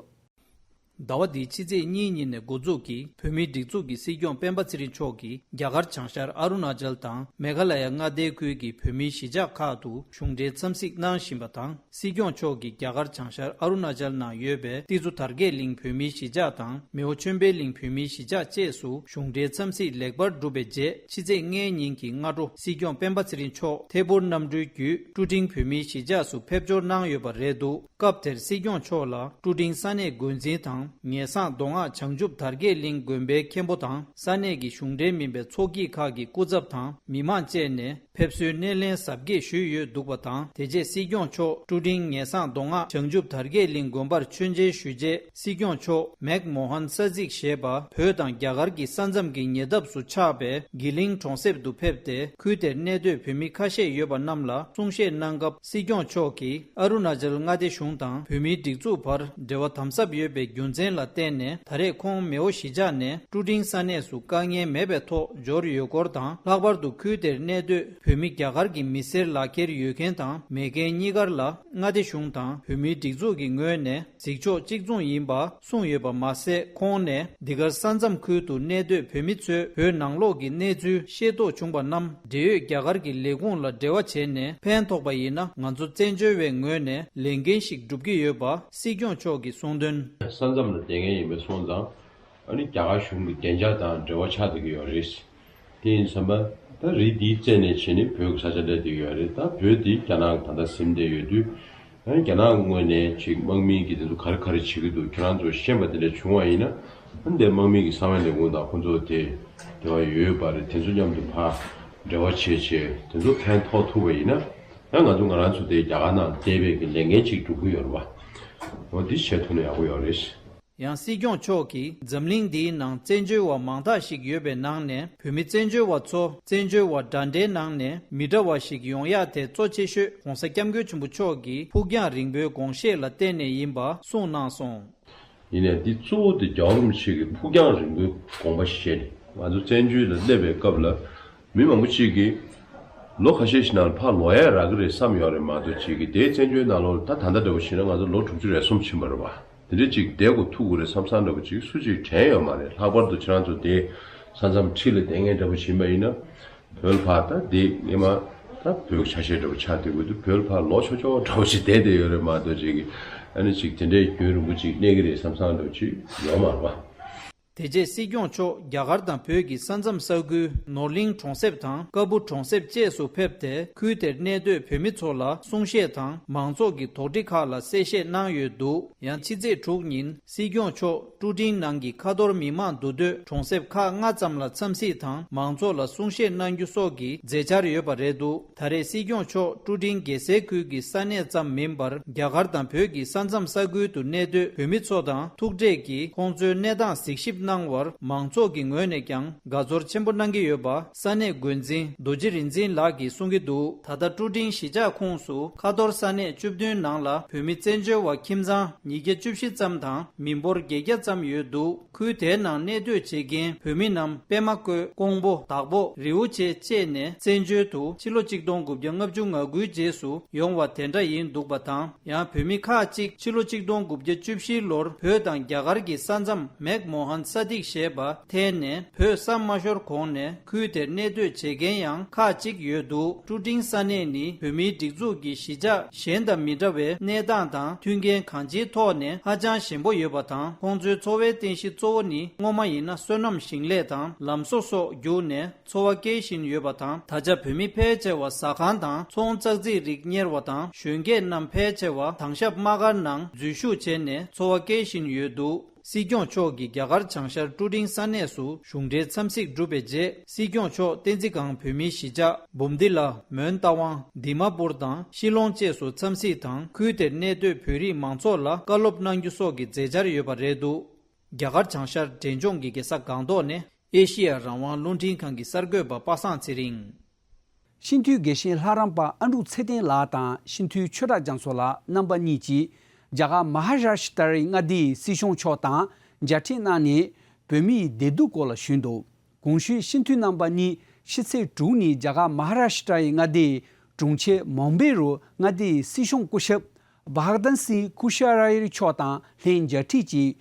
ཟླ་བ་འདིའི་ཕྱི་ཚེས་གཉིས་ཉིན་ནས་འགོ་འཛུགས་ཀྱིས་བོད་མིའི་སྒྲིག་འཛུགས་ཀྱི་སྲིད་སྐྱོང་སྤེན་པ་ཚེ་རིང་མཆོག་གིས་རྒྱ་གར་བྱང་ཤར་ཨ་རུ་ན་ཅལ་དང་མེ་གྷ་ལ་ཡ་མངའ་སྡེའི་ཁུལ་གྱི་བོད་མིའི་གཞིས་ཆགས་ཁག་ཏུ་གཞུང་འབྲེལ་འཚམས་གཟིགས་གནང་བཞིན་པ་དང་། སྲིད་སྐྱོང་མཆོག་གིས་རྒྱ་གར་བྱང་ཤར་ཨ་རུ་ན་ཅལ་ནང་ཡོད་པའི་ཏི་ཛུ་དར་རྒྱས་གླིང་བོད་མིའི་གཞིས་ཆགས་དང་མེའོ་ཆོས་འཕེལ་གླིང་བོད་མིའི་གཞིས་ཆགས་བཅས་སུ་གཞུང་འབྲེལ་འཚམས་གཟིགས་ལེགས་པར་གྲུབ་པའི་རྗེས་ཕྱི་ཚེས་ལྔའི་ཉིན་གྱི་སྔ་དྲོ་སྲིད་སྐྱོང་སྤེན་པ་ཚེ་རིང་མཆོག་ཐད་འཕུར་གནམ་གྲུའི་བརྒྱུད་ཀྲུ་ཀྲིང་བོད་མིའི་གཞིས་ཆགས་སུ་ཕེབས་འབྱོར་གནང་ཡོད་པ་རེད་འདུག་སྐབས་དེར་སྲིད་སྐྱོང་མཆོག་ལ་ཀྲུ་ཀྲིང་ས་གནས་འགོ་འཛིན་དང་ངེས་གསང་མདོ་སྔགས་བྱང་ཆུབ་དར་རྒྱས་གླིང་དགོན་པའི་མཁན་པོ་དང་ས་གནས་ཀྱི་གཞུང་འབྲེལ་མིན་པའི་ཚོགས་སྐྱིད་ཁག་གི་སྐུ་ཚབ་དང་མི་མང་བཅས་ནས་ཕེབས་བསུའི་སྣེ་ལེན་གཟབ་རྒྱས་ཞུས་ཡོད་འདུག་པ་དང་། དེ་རྗེས་སྲིད་སྐྱོང་མཆོག་ཀྲུ་ཀྲིང་ངེས་གསང་མདོ་སྔགས་བྱང་ཆུབ་དར་རྒྱས་གླིང་དགོན་པར་མཆོད་མཇལ་ཞུས་རྗེས་སྲིད་སྐྱོང་མཆོག་མེག་མོ་ཧན་ས་ཙིག་ཞེས་པ་བོད་དང་རྒྱ་གར་གྱི་ས་མཚམས་ཀྱི་ཉེ་འདབས་སུ་ཆགས་པའི་གི་ལིང་གྲོང་གསེབ་ཏུ་ཕེབས་ཏེ་ཁུལ་དེར་གནས་སྡོད་བོད་མི་ཁ་ཤས་ཡོད་པ་རྣམས་ལ་གསུང་བཤད་གནང་སྐབས་སྲིད་སྐྱོང་མཆོག་གིས་ཨ་རུ་ན་ཅལ་མངའ་སྡེ་གཞུང་དང་བོད་མིའི་སྒྲིག་འཛུགས་བར་འབྲེལ་བ་དམ་ཟབ་ཡོད་པའི་རྒྱུ་མཚན་ལ་བརྟེན་ནས་ད་རེས་ཁོང་མེའོ་གཞིས་ཆགས་ནས་ཀྲུ་ཀྲིང་ས་གནས་སུ་དཀའ་ངལ་མེད་པའི་ཐོག་འབྱོར་ཡོད་སྐོར་དང་། ལྷག་པར་དུ་ཁུལ་དེར་གནས་སྡོད་བོད་མི་རྒྱ་གར་གྱི་མི་སེར་ལག་འཁྱེར་ཡོད་མཁན་དང་མེད་མཁན་གཉིས་ཀར་ལ་མངའ་སྡེ་གཞུང་དང་བོད་མིའི་སྒྲིག་འཛུགས་ཀྱི་ངོས་ནས་གཟིགས་ཕྱོགས་གཅིག་མཚུངས་ཡིན་པ་གསུངས་ཡོད་པ་མ་ཟད། ཁོང་ནས་འདི་གར་ས་མཚམས་ཁུལ་དུ་གནས་སྡོད་བོད་མི་ཚོས་བོད་ནང་ལོགས་ཀྱི་གནས་ཚུལ་ཤེས་རྟོགས་བྱུང་བ་རྣམས་འབྲེལ་ཡོད་རྒྱ་གར་གྱི་ལས་ཁུངས་ལ་འབྲེལ་བ་བྱས་ནས་ཕན་ཐོགས་པ་ཡིན་ན་ང་ཚོ་བཙན་བྱོལ་བའི་ངོས་ནས་ལས་འགན་ཞིག་སྒྲུབ་ཀྱི་ཡོད་པ་སྲིད་སྐྱོང་མཆོག་གིས་གསུངས་དོན། ས་མཚམས་ མཚམས་ལ་བསྡད་མཁན་ཡིན་པ་སོང་ཙང་། ཨ་ནི་རྒྱ་གར་གཞུང་གི་བདེ་འཇགས་དང་འབྲེལ་བ་ཆགས་བསྡད་ཀྱི་ཡོད་རེད། དེ་ཡིན་ཙང་ད་རི་འདིའི་རྩེ་ནས་བྱས་ནས་བོད་ཀྱི་ས་ཆ་སླེབས་བསྡད་ཀྱི་ཡོད་རེད། ད་བོད་འདི་རྒྱ་ནག་གིས་ད་ལྟ་ཟིན་བསྡད་ཡོད་དུས། ཨ་ནི་རྒྱ་ནག་གི་ངོས་ནས་ཅིག་དམག་མི་གིས་དེ་ཚོ་ག་རེ་ག་རེ་བྱེད་ཀྱི་འདུག་ཁྱེད་རང་ཚོ་ཤེས་པ་དེ་འདྲ་བྱུང་བ་ཡིན་ན། ཨ་ནི་དེ་དམག་མི་གི་གསང་བའི་ལས་ཁུངས་དང་ཁོང་ཚོ་དེ་འབྲེལ་བ་ཡོད་པ་རེད། དེ་ཚོ་མཉམ་དུ་ཕར་འབྲེལ་བ་བྱས་བྱས་དེ་ཚོ་ཕན་ཐོགས་ཐུབ་པ་ཡིན་ན། ཡང་ང་ཚོ་ང་རང་ཚོ་དེ་རྒྱ་གར་ནང་བསྡད་པའི་གི་ལས་འགན་ཅིག་སྒྲུབ་ཀྱི་ཡོད་རེད་བ། འོ་འདི་བྱེད་ཐུབ་ན་ཡག་པོ་ཡོད་རེད། ཡང་སྲིད་སྐྱོང་མཆོག་གིས་འཛམ་གླིང་འདིའི་ནང་བཙན་བྱོལ་བ་མང་དག་ཞིག་ཡོད་པའི་ནང་ནས་བོད་མི་བཙན་བྱོལ་བ་ཚོ་བཙན་བྱོལ་བ་འདྲ་འདྲའི་ནང་ནས་མི་འདྲ་བ་ཞིག་ཡོང་ཡག་དེ་གཙོ་ཆེ་ཤོས་༸གོང་ས་༸སྐྱབས་མགོན་ཆེན་པོ་མཆོག་གི་ཕུགས་རྒྱང་རིང་པོའི་དགོངས་བཞེད་ལ་བརྟེན་ནས་ཡིན་པ་གསུངས་གནང་སོང་། ཡིན་ནའི་འདི་གཙོ་བོ་དེ་རྒྱལ་བ་རིན་པོ་ཆེ་གི་ཕུགས་རྒྱང་རིང་པོའི་དགོངས་པ་བཞེས་ནས་ང་ཚོ་བཙན་བྱོལ་ལ་སླེབས་པའི་སྐབས་ལ། མི་མང་པོ་ཅིག་གིས་ལོ་ཁ་ཤས་ཤིག་ནང་ཕར་ལོག་ཡ་རག་གི་རེད་བསམ་ཡོད་རེད་མ་གཏོགས། ཅིག་གིས་དེའི་བཙན་བྱོལ་ནང་ལོགས་ད་ད་ལྟ་འདྲ་བོ་བྱས་ན་ང་ཚོ་ལོ་དྲུག་ཅུ་རེ་གསུམ་ཕྱིན་པ་རེད་བ། དེ་འདྲ་ཅིག་བསྡད་དགོས་ཐུག་གི་རེད་བསམ་བསམ་འདྲ་བོ་ཅིག་སུ་ཅིག་དྲན་ཡོད་མ་རེད། ལྷག་པར་དུ་ཁྱེད་རང་ཚོ་དེ་ས་མཚམས་འཁྲིས་ལ་བསྡད་མཁན་འདྲ་བོ་ཞིག་ཡིན་པ་ཡིན་ན། བོད་ལ་ཕར་ད་དེ་སྔས་མ་ད་བོད་ཆ་ཤས་འདྲ་བོ་ཆགས་བསྡད་དགོས་འདུག་བོད་ལ་ཕར་ལོག་ཆོག་ཆོག་འདྲ་བོ་ཅིག་བསྡད་བསྡད་ཡོད་རེད་མ་གཏོགས། ཅིག་གིས་ཨ་ནི་ཅིག་དེ་འདྲའི་རྒྱུན་རིང་པོ་ཅིག་གནས་ཀྱི་རེད་བསམ་བསམ་འདྲ་བོ་ཅིག་ཡོད་མ་རེད་བ། དེ་རྗེས་སྲིད་སྐྱོང་མཆོག་རྒྱ་གར་དང་བོད་ཀྱི་ས་མཚམས་ས་ཁུལ་ནོར་གླིང་གྲོང་གསེབ་དང་ཀ་སྦུག་གྲོང་གསེབ་བཅས་སུ་ཕེབས་ཏེ། ཁུལ་དེར་གནས་སྡོད་བོད་མི་ཚོ་ལ་གསུང་བཤད་དང་མང་ཚོགས་ཀྱི་དོགས་འདྲི་ཁག་ལ་གསལ་བཤད་གནང་ཡོད་འདུག་ཡང་ཕྱི་ཚེས་དྲུག་ཉིན་སྲིད་སྐྱོང་མཆོག་ཀྲུ་ཀྲིང་ནང་གི་ཁ་ཐོར་མི་མང་འདུ་སྡོད་གྲོང་གསེབ་ཁག་ལྔ་ཙམ་ལ་འཚམས་གཟིགས་དང་མང་ཚོགས་ལ་གསུང་བཤད་གནང་རྒྱུ་སོགས་ཀྱི་མཛད་འཆར་ཡོད་པ་རེད་འདུག་ད་རེས་སྲིད་སྐྱོང་མཆོག་ཀྲུ་ཀྲིང་རྒྱལ་སའི་ཁུལ་གྱི་ས་གནས་ཙམ་མིན་པར། རྒྱ་གར་དང་བོད་ཀྱི་ས་མཚམས་ས་ཁུལ་དུ་གནས་སྡོད་བོད་མི་ཚོ་དང་ཐུག་འཕྲད་ཀྱིས་ཁོང་ཚོའི་གནས་སྟངས་གཟིགས་ཞིབ་གནང་བར། མང་ཚོགས་ཀྱི་ངོས་ནས་ཀྱང་དགའ་ཚོར་ཆེན་པོ་གནང་གི་ཡོད་པ་ས་གནས་འགོ་འཛིན་རྡོ་རྗེ་རིག་འཛིན་ལགས་ཀྱིས་གསུང་གི་འདུག་ད་ལྟ་ཀྲུ་ཀྲིང་གཞིས་ཆགས་ཁོངས་སུ་ཁ་ཐོར་ས་གནས་བཅུ་བདུན་ནང་ལ་བོད་མི་བཙན་བྱོལ་བ་ཁྱིམ་ཚང་ཉིས་བརྒྱ་བཅུ་བཞི་ཙམ་དང་། མི་འབོར་བརྒྱད་བརྒྱ་ཙམ་ཡོད་འདུག་ཁུལ་དེའི་ནང་གནས་སྡོད་བྱེད་མཁན་བོད་མི་རྣམས་པད་མ་བཀོད། ཀོང་པོ། དྭགས་པོ། རི་བོ་ཆེ་བཅས་ནས་བཙན་བྱོལ་དུ་ཕྱི་ལོ་ཆིག་སྟོང་དགུ་བརྒྱ་ལྔ་བཅུ་ང་དགུའི་རྗེས་སུ་ཡོང་བ་དེ་འདྲ་ཡིན་འདུག་པ་དང་། ཡང་བོད་མི་ཁག་ཅིག་ཕྱི་ལོ་ཆིག་སྟོང་དགུ་བརྒྱ་བཅུ་བཞི་ལོར་བོད་དང་རྒྱ་གར་གྱི་ས་མཚམས་མེག་མོ་ཧན་ས་ཏིག་ཞེས་པ་འཐེན་ནས་བོད་ས་མ་ཤོར་གོང་ནས་ཁུལ་དེར་གནས་སྡོད་བྱེད་མཁན་ཡང་ཁག་ཅིག་ཡོད་འདུག་ཀྲུ་ཀྲིང་ས་གནས་ནི་བོད་མིའི་སྒྲིག་འཛུགས་ཀྱི་གཞིས་ཆགས་གཞན་དང་མི་འདྲ་བའི་གནས་སྟངས་དང་མཐུན་རྐྱེན་གང་ཅིའི་ཐོག་ནས་ཧ་ཅང་ཞན་པོ་ཡོད་པ་དང་། ཁོང་ཚོའི་འཚོ་བའི་རྟེན་གཞི་གཙོ་བོ་ནི་སྔོན་མ་ཡིན་ན་སོ་ནམ་ཞིང་ལས་དང་ལམ་བཟོ་སོགས་བརྒྱུད་ནས་འཚོ་བ་སྐྱེལ་བཞིན་ཡོད་པ་དང་། ད་ཆ་བོད་མི་ཕལ་ཆེ་བ་ཟ་ཁང་དང་ཚོང་ཙག་ཙིག་རིགས་གཉེར་བ་དང་། གཞོན་སྐྱེས་རྣམས་ཕལ་ཆེ་བ་དྭང་ཞབས་དམག་སྒར་ནང་འཛུལ་ཞུགས་བྱས་ནས་འཚོ་བ་སྐྱེལ་བཞིན་ཡོད་འདུག་སྲིད་སྐྱོང་མཆོག་གིས་རྒྱ་གར་བྱང་ཤར་ཀྲུ་ཀྲིང་ས་གནས་སུ་གཞུང་འབྲེལ་འཚམས་གཟིགས་གྲུབ་པའི་རྗེས། སྲིད་སྐྱོང་མཆོག་བསྟན་འཛིན་སྒང་བོད་མིའི་གཞིས་ཆགས་འབུམ་སྡེ་ལ་མོན་རྟ་དབང་། དི་མ་པུར་དང་ཤི་ལོང་བཅས་སུ་འཚམས་གཟིགས་དང་། ཁུལ་དེར་གནས་སྡོད་བོད་རིགས་མང་ཚོགས་ལ་བཀའ་སློབ་གནང་རྒྱུ་སོགས་ཀྱི་མཛད་འཆར་ཡོད་པ་རེད་འདུག་རྒྱ་གར་བྱང་ཤར་འབྲས་ལྗོངས་ཀྱི་རྒྱལ་ས་སྒང་ཏོག་ནས་ཨེ་ཤེ་ཡ་རང་དབང་རླུང་འཕྲིན་ཁང་གི་གསར་འགོད་པ་པ་སངས་ཚེ་རིང་། སྤྱི་འཐུས་དགེ་བཤེས་ལྷ་རམས་པ་ཨ་འབྲུག་ཚེ་བརྟན་ལགས་དང་སྤྱི་འཐུས་ཆོས་གྲགས་རྒྱ་མཚོ་ལགས་རྣམ་པ་གཉིས་ཀྱིས་རྒྱ་གར་མ་ཧཱ་རཱ་ཤི་ཏྲའི་མངའ་སྡེའི་སྲིད་གཞུང་མཆོག་དང་མཇལ་འཕྲད་གནང་ནས་བོད་མིའི་བདེ་སྡུག་སྐོར་ལ་ཞུས་འདུག་གོང་ཞུས་སྤྱི་འཐུས་རྣམ་པ་གཉིས་ཕྱི་ཚེས་དྲུག་ཉིན་རྒྱ་གར་མ་ཧཱ་རཱ་ཤི་ཏྲའི་མངའ་སྡེའི་གྲོང་ཁྱེར་མུམ་བྷེ་རུ་མངའ་སྡེའི་སྲིད་གཞུང་སྐུ་ཞབས་བྷ་ག་དན་སིང་ཁུ་ཤ་ར་ཡི་མཆོག་དང་ལྷན་མཇལ་འཕྲད་ཀྱིས།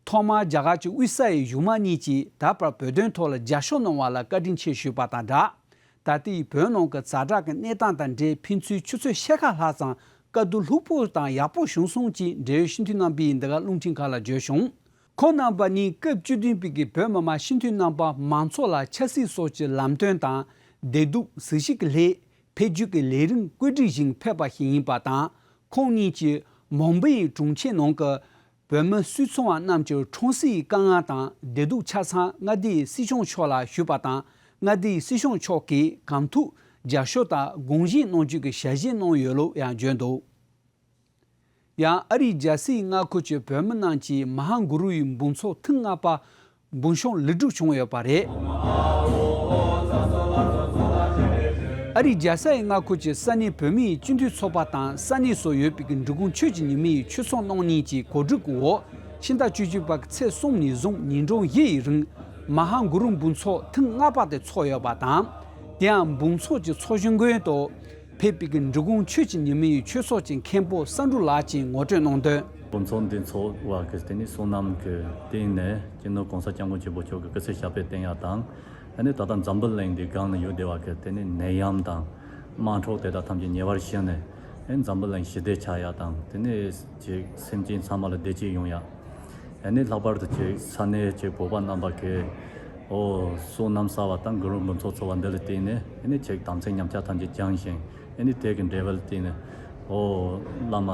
ཐོག་མར་རྒྱ་གར་གྱི་དབུས་ས་ཡི་གཞུང་མང་གཉིས་ཀྱིས་ད་བར་བོད་དོན་ཐོག་ལ་རྒྱབ་སྐྱོར་གནང་བ་ལ་བཀའ་དྲིན་ཆེ་ཞུས་པ་དང་སྦྲགས། ད་ལྟའི་བོད་ནང་གི་ཛ་དྲག་གི་གནས་སྟངས་དང་འབྲེལ་ཕན་ཚུན་ཆུ་ཚོད་ཕྱེད་ཀ་ལྷག་ཙམ་བཀའ་བསྡུར་ལྷུག་པོ་དང་ཡག་པོ་བྱུང་སོང་ཅེས་འབྲེལ་ཡོད་སྤྱི་འཐུས་རྣམ་པས་འདི་ག་རླུང་འཕྲིན་ཁང་ལ་བརྗོད་བྱུང་། ཁོང་རྣམ་པ་གཉིས་སྐབས་བཅུ་བདུན་པའི་གི་བོད་མི་མང་སྤྱི་འཐུས་རྣམ་པ་མང་ཚོགས་ལ་ཆབ་སྲིད་སོགས་ཀྱི་ལམ་སྟོན་དང་། བདེ་སྡུག་གཟི་བརྗིད་ཀྱི་སླད་འཕེལ་རྒྱས་ཀྱི་ལས་རིམ་བཀོད་སྒྲིག་བཞིན་ཕེབས་པ་ཞིག་ཡིན་པ་དང་། ཁོང་གཉིས་ཀྱིས་མུམ་བྷེའི་གྲོང་ཁྱེར་ནང་གི་བོད་མི་སུད་ཚོང་བ་རྣམས་ཀྱི་ཁྲོམ་སའི་དཀའ་ངལ་དང་བདེ་སྡུག་ཆ་ཚང་མངའ་སྡེའི་སྲིད་སྐྱོང་མཆོག་ལ་ཞུས་པ་དང་། མངའ་སྡེའི་སྲིད་སྐྱོང་མཆོག་གིས་གང་ཐུབ་རྒྱབ་སྐྱོར་དང་དགོངས་བཞེས་གནང་རྒྱུ་གི་ཞལ་བཞེས་གནང་ཡོད་ལུགས་ཡང་བརྗོད་འདུག་ཡང་ཨ་རིའི་རྒྱལ་སའི་མངའ་ཁུལ་གྱི་བོད་མི་རྣམས་ཀྱིས་མ་ཧཱ་གུ་རུའི་འབུམ་ཚོགས་ཐེངས་ལྔ་པ་འབུམ་སྐྱོང་ལེགས་གྲུབ་བྱུང་ཡོད་པ་རེད། ཨ་རིའི་རྒྱལ་སའི་མངའ་ཁུལ་གྱི་ས་གནས་བོད་མིའི་སྤྱི་འཐུས་ཚོགས་པ་དང་ས་གནས་སུ་ཡོད་པའི་འབྲི་གུང་ཆོས་ཀྱི་ཉི་མའི་ཆོས་ཚོགས་རྣམ་གཉིས་ཀྱི་གོ་སྒྲིག་འོག་ཕྱི་ཟླ་བཅུ་གཅིག་པ་གི་ཚེས་གསུམ་ནས་བཟུང་ཉིན་གྲངས་བཞི་ཡི་རིང་མ་ཧཱ་གུ་རུ་འབུམ་ཚོགས་ཐེངས་ལྔ་པ་དེ་ཚོགས་ཡོད་པ་དང་། དེའང་འབུམ་ཚོགས་ཀྱི་ཚོགས་གཞོན་མགོན་དུ་ཕེབས་པའི་འབྲི་གུང་ཆོས་ཀྱི་ཉི་མའི་ཆོས་ཚོགས་ཀྱི་མཁན་པོ་བསམ་འགྲུབ་ལགས་ཀྱིས་ངོ་སྤྲོད་གནང་དོན། འབུམ་ཚོགས་འདི་ཚོགས་པ་གི་དེ་ནི་བསོད་ནམས་ཀྱི་སྟེང་ནས་སྤྱི་ནོར་༸གོང་ས་༸སྐྱབས་མགོན་ཆེན་པོ་མཆོག་གི་སྐུ་ཚེ་ཞབས་པད་བརྟན་ཡག་དང་། ཨ་ནི་ད་ལྟ་འཛམ་བུ་གླིང་འདི་སྒང་ལ་ཡོད་བསྡད་པ་གི་དེ་ནི་ནད་ཡམས་དང་དམག་འཁྲུག་དེ་དག་ཐམས་ཅད་ཉེ་བར་ཞི་ནས། ཨ་ནི་འཛམ་བུ་གླིང་ཞི་བདེ་ཆགས་ཡག་དང་། དེ་ནི་ཅིག་སེམས་ཅན་ཚང་མ་ལ་བདེ་སྐྱིད་ཡོང་ཡག་ཨ་ནི་ལྷག་པར་དུ་ཅིག་ས་གནས་ཅིག་བོད་པ་རྣམ་པ་གིས་ཨོ་བསོད་ནམས་བསགས་པ་དང་གུ་རུ་འབུམ་ཚོགས་ཚོགས་པ་འདི་ལ་བརྟེན་ནས་ཨ་ནི་ཅིག་དམ་ཚིག་ཉམས་ཆག་ཐམས་ཅད་སྦྱངས་ཤིང་ཨ་ནི་དེ་གི་འབྲེལ་བ་ལ་བརྟེན་ནས་ཨོ་བླ་མ་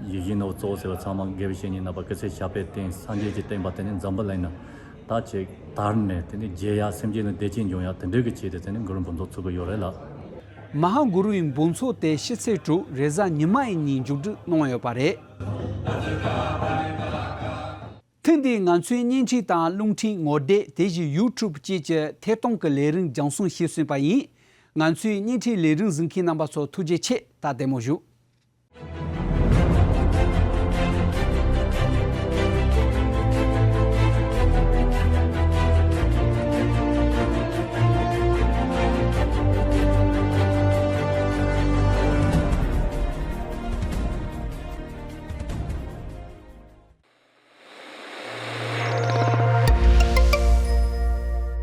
ཡིད་བཞིན་ནོར་བུ་གཙོ་བོ་ཟེར་བ་ཚང་མ་དགེ་བའི་བཤེས་གཉེན་རྣམ་པ་སྐུ་ཚེ་ཞབས་པད་བརྟན། སངས་རྒྱས་ཀྱི་བསྟན་པ་དེ་ནི་འཛམ་བུ་གླིང་ན་ད་ཅིག་དར་ནས་དེ་ནི་རྒྱས་ཡ་སེམས་ཅན་ལ་བདེ་སྐྱིད་འབྱུང་ཡ་དེ་འདྲའི་གི་ཆེད་དུ་དེ་ནི་གུ་རུ་འབུམ་ཚོགས་ཚུགས་ཀྱི་ཡོད་རེད་ལགས། མ་ཧཱ་གུ་རུའི་འབུམ་ཚོགས་དེ་ཕྱི་ཚེས་དྲུག་རེས་གཟའ་ཉི་མ་ཡི་ཉིན་མཇུག་སྒྲིལ་གནང་ཡོད་པ་རེད། ཐེངས་འདིའི་ང་ཚོའི་བརྙན་འཕྲིན་དང་རླུང་འཕྲིན་ངོ་དེབ་དེ་བཞིན་ཡུ་ཊུབ་བཅས་ཀྱི་ཐད་གཏོང་གི་ལས་རིམ་སྦྱང་བརྩོན་ཞུས་ཟིན་པ་ཡིན། ང་ཚོའི་བརྙན་འཕྲིན་ལས་རིམ་གཟིགས་མཁན་རྣམ་པ་ཚོ་ཐུགས་རྗེ་ཆེ། ད་བདེ་མོ་བཞུགས།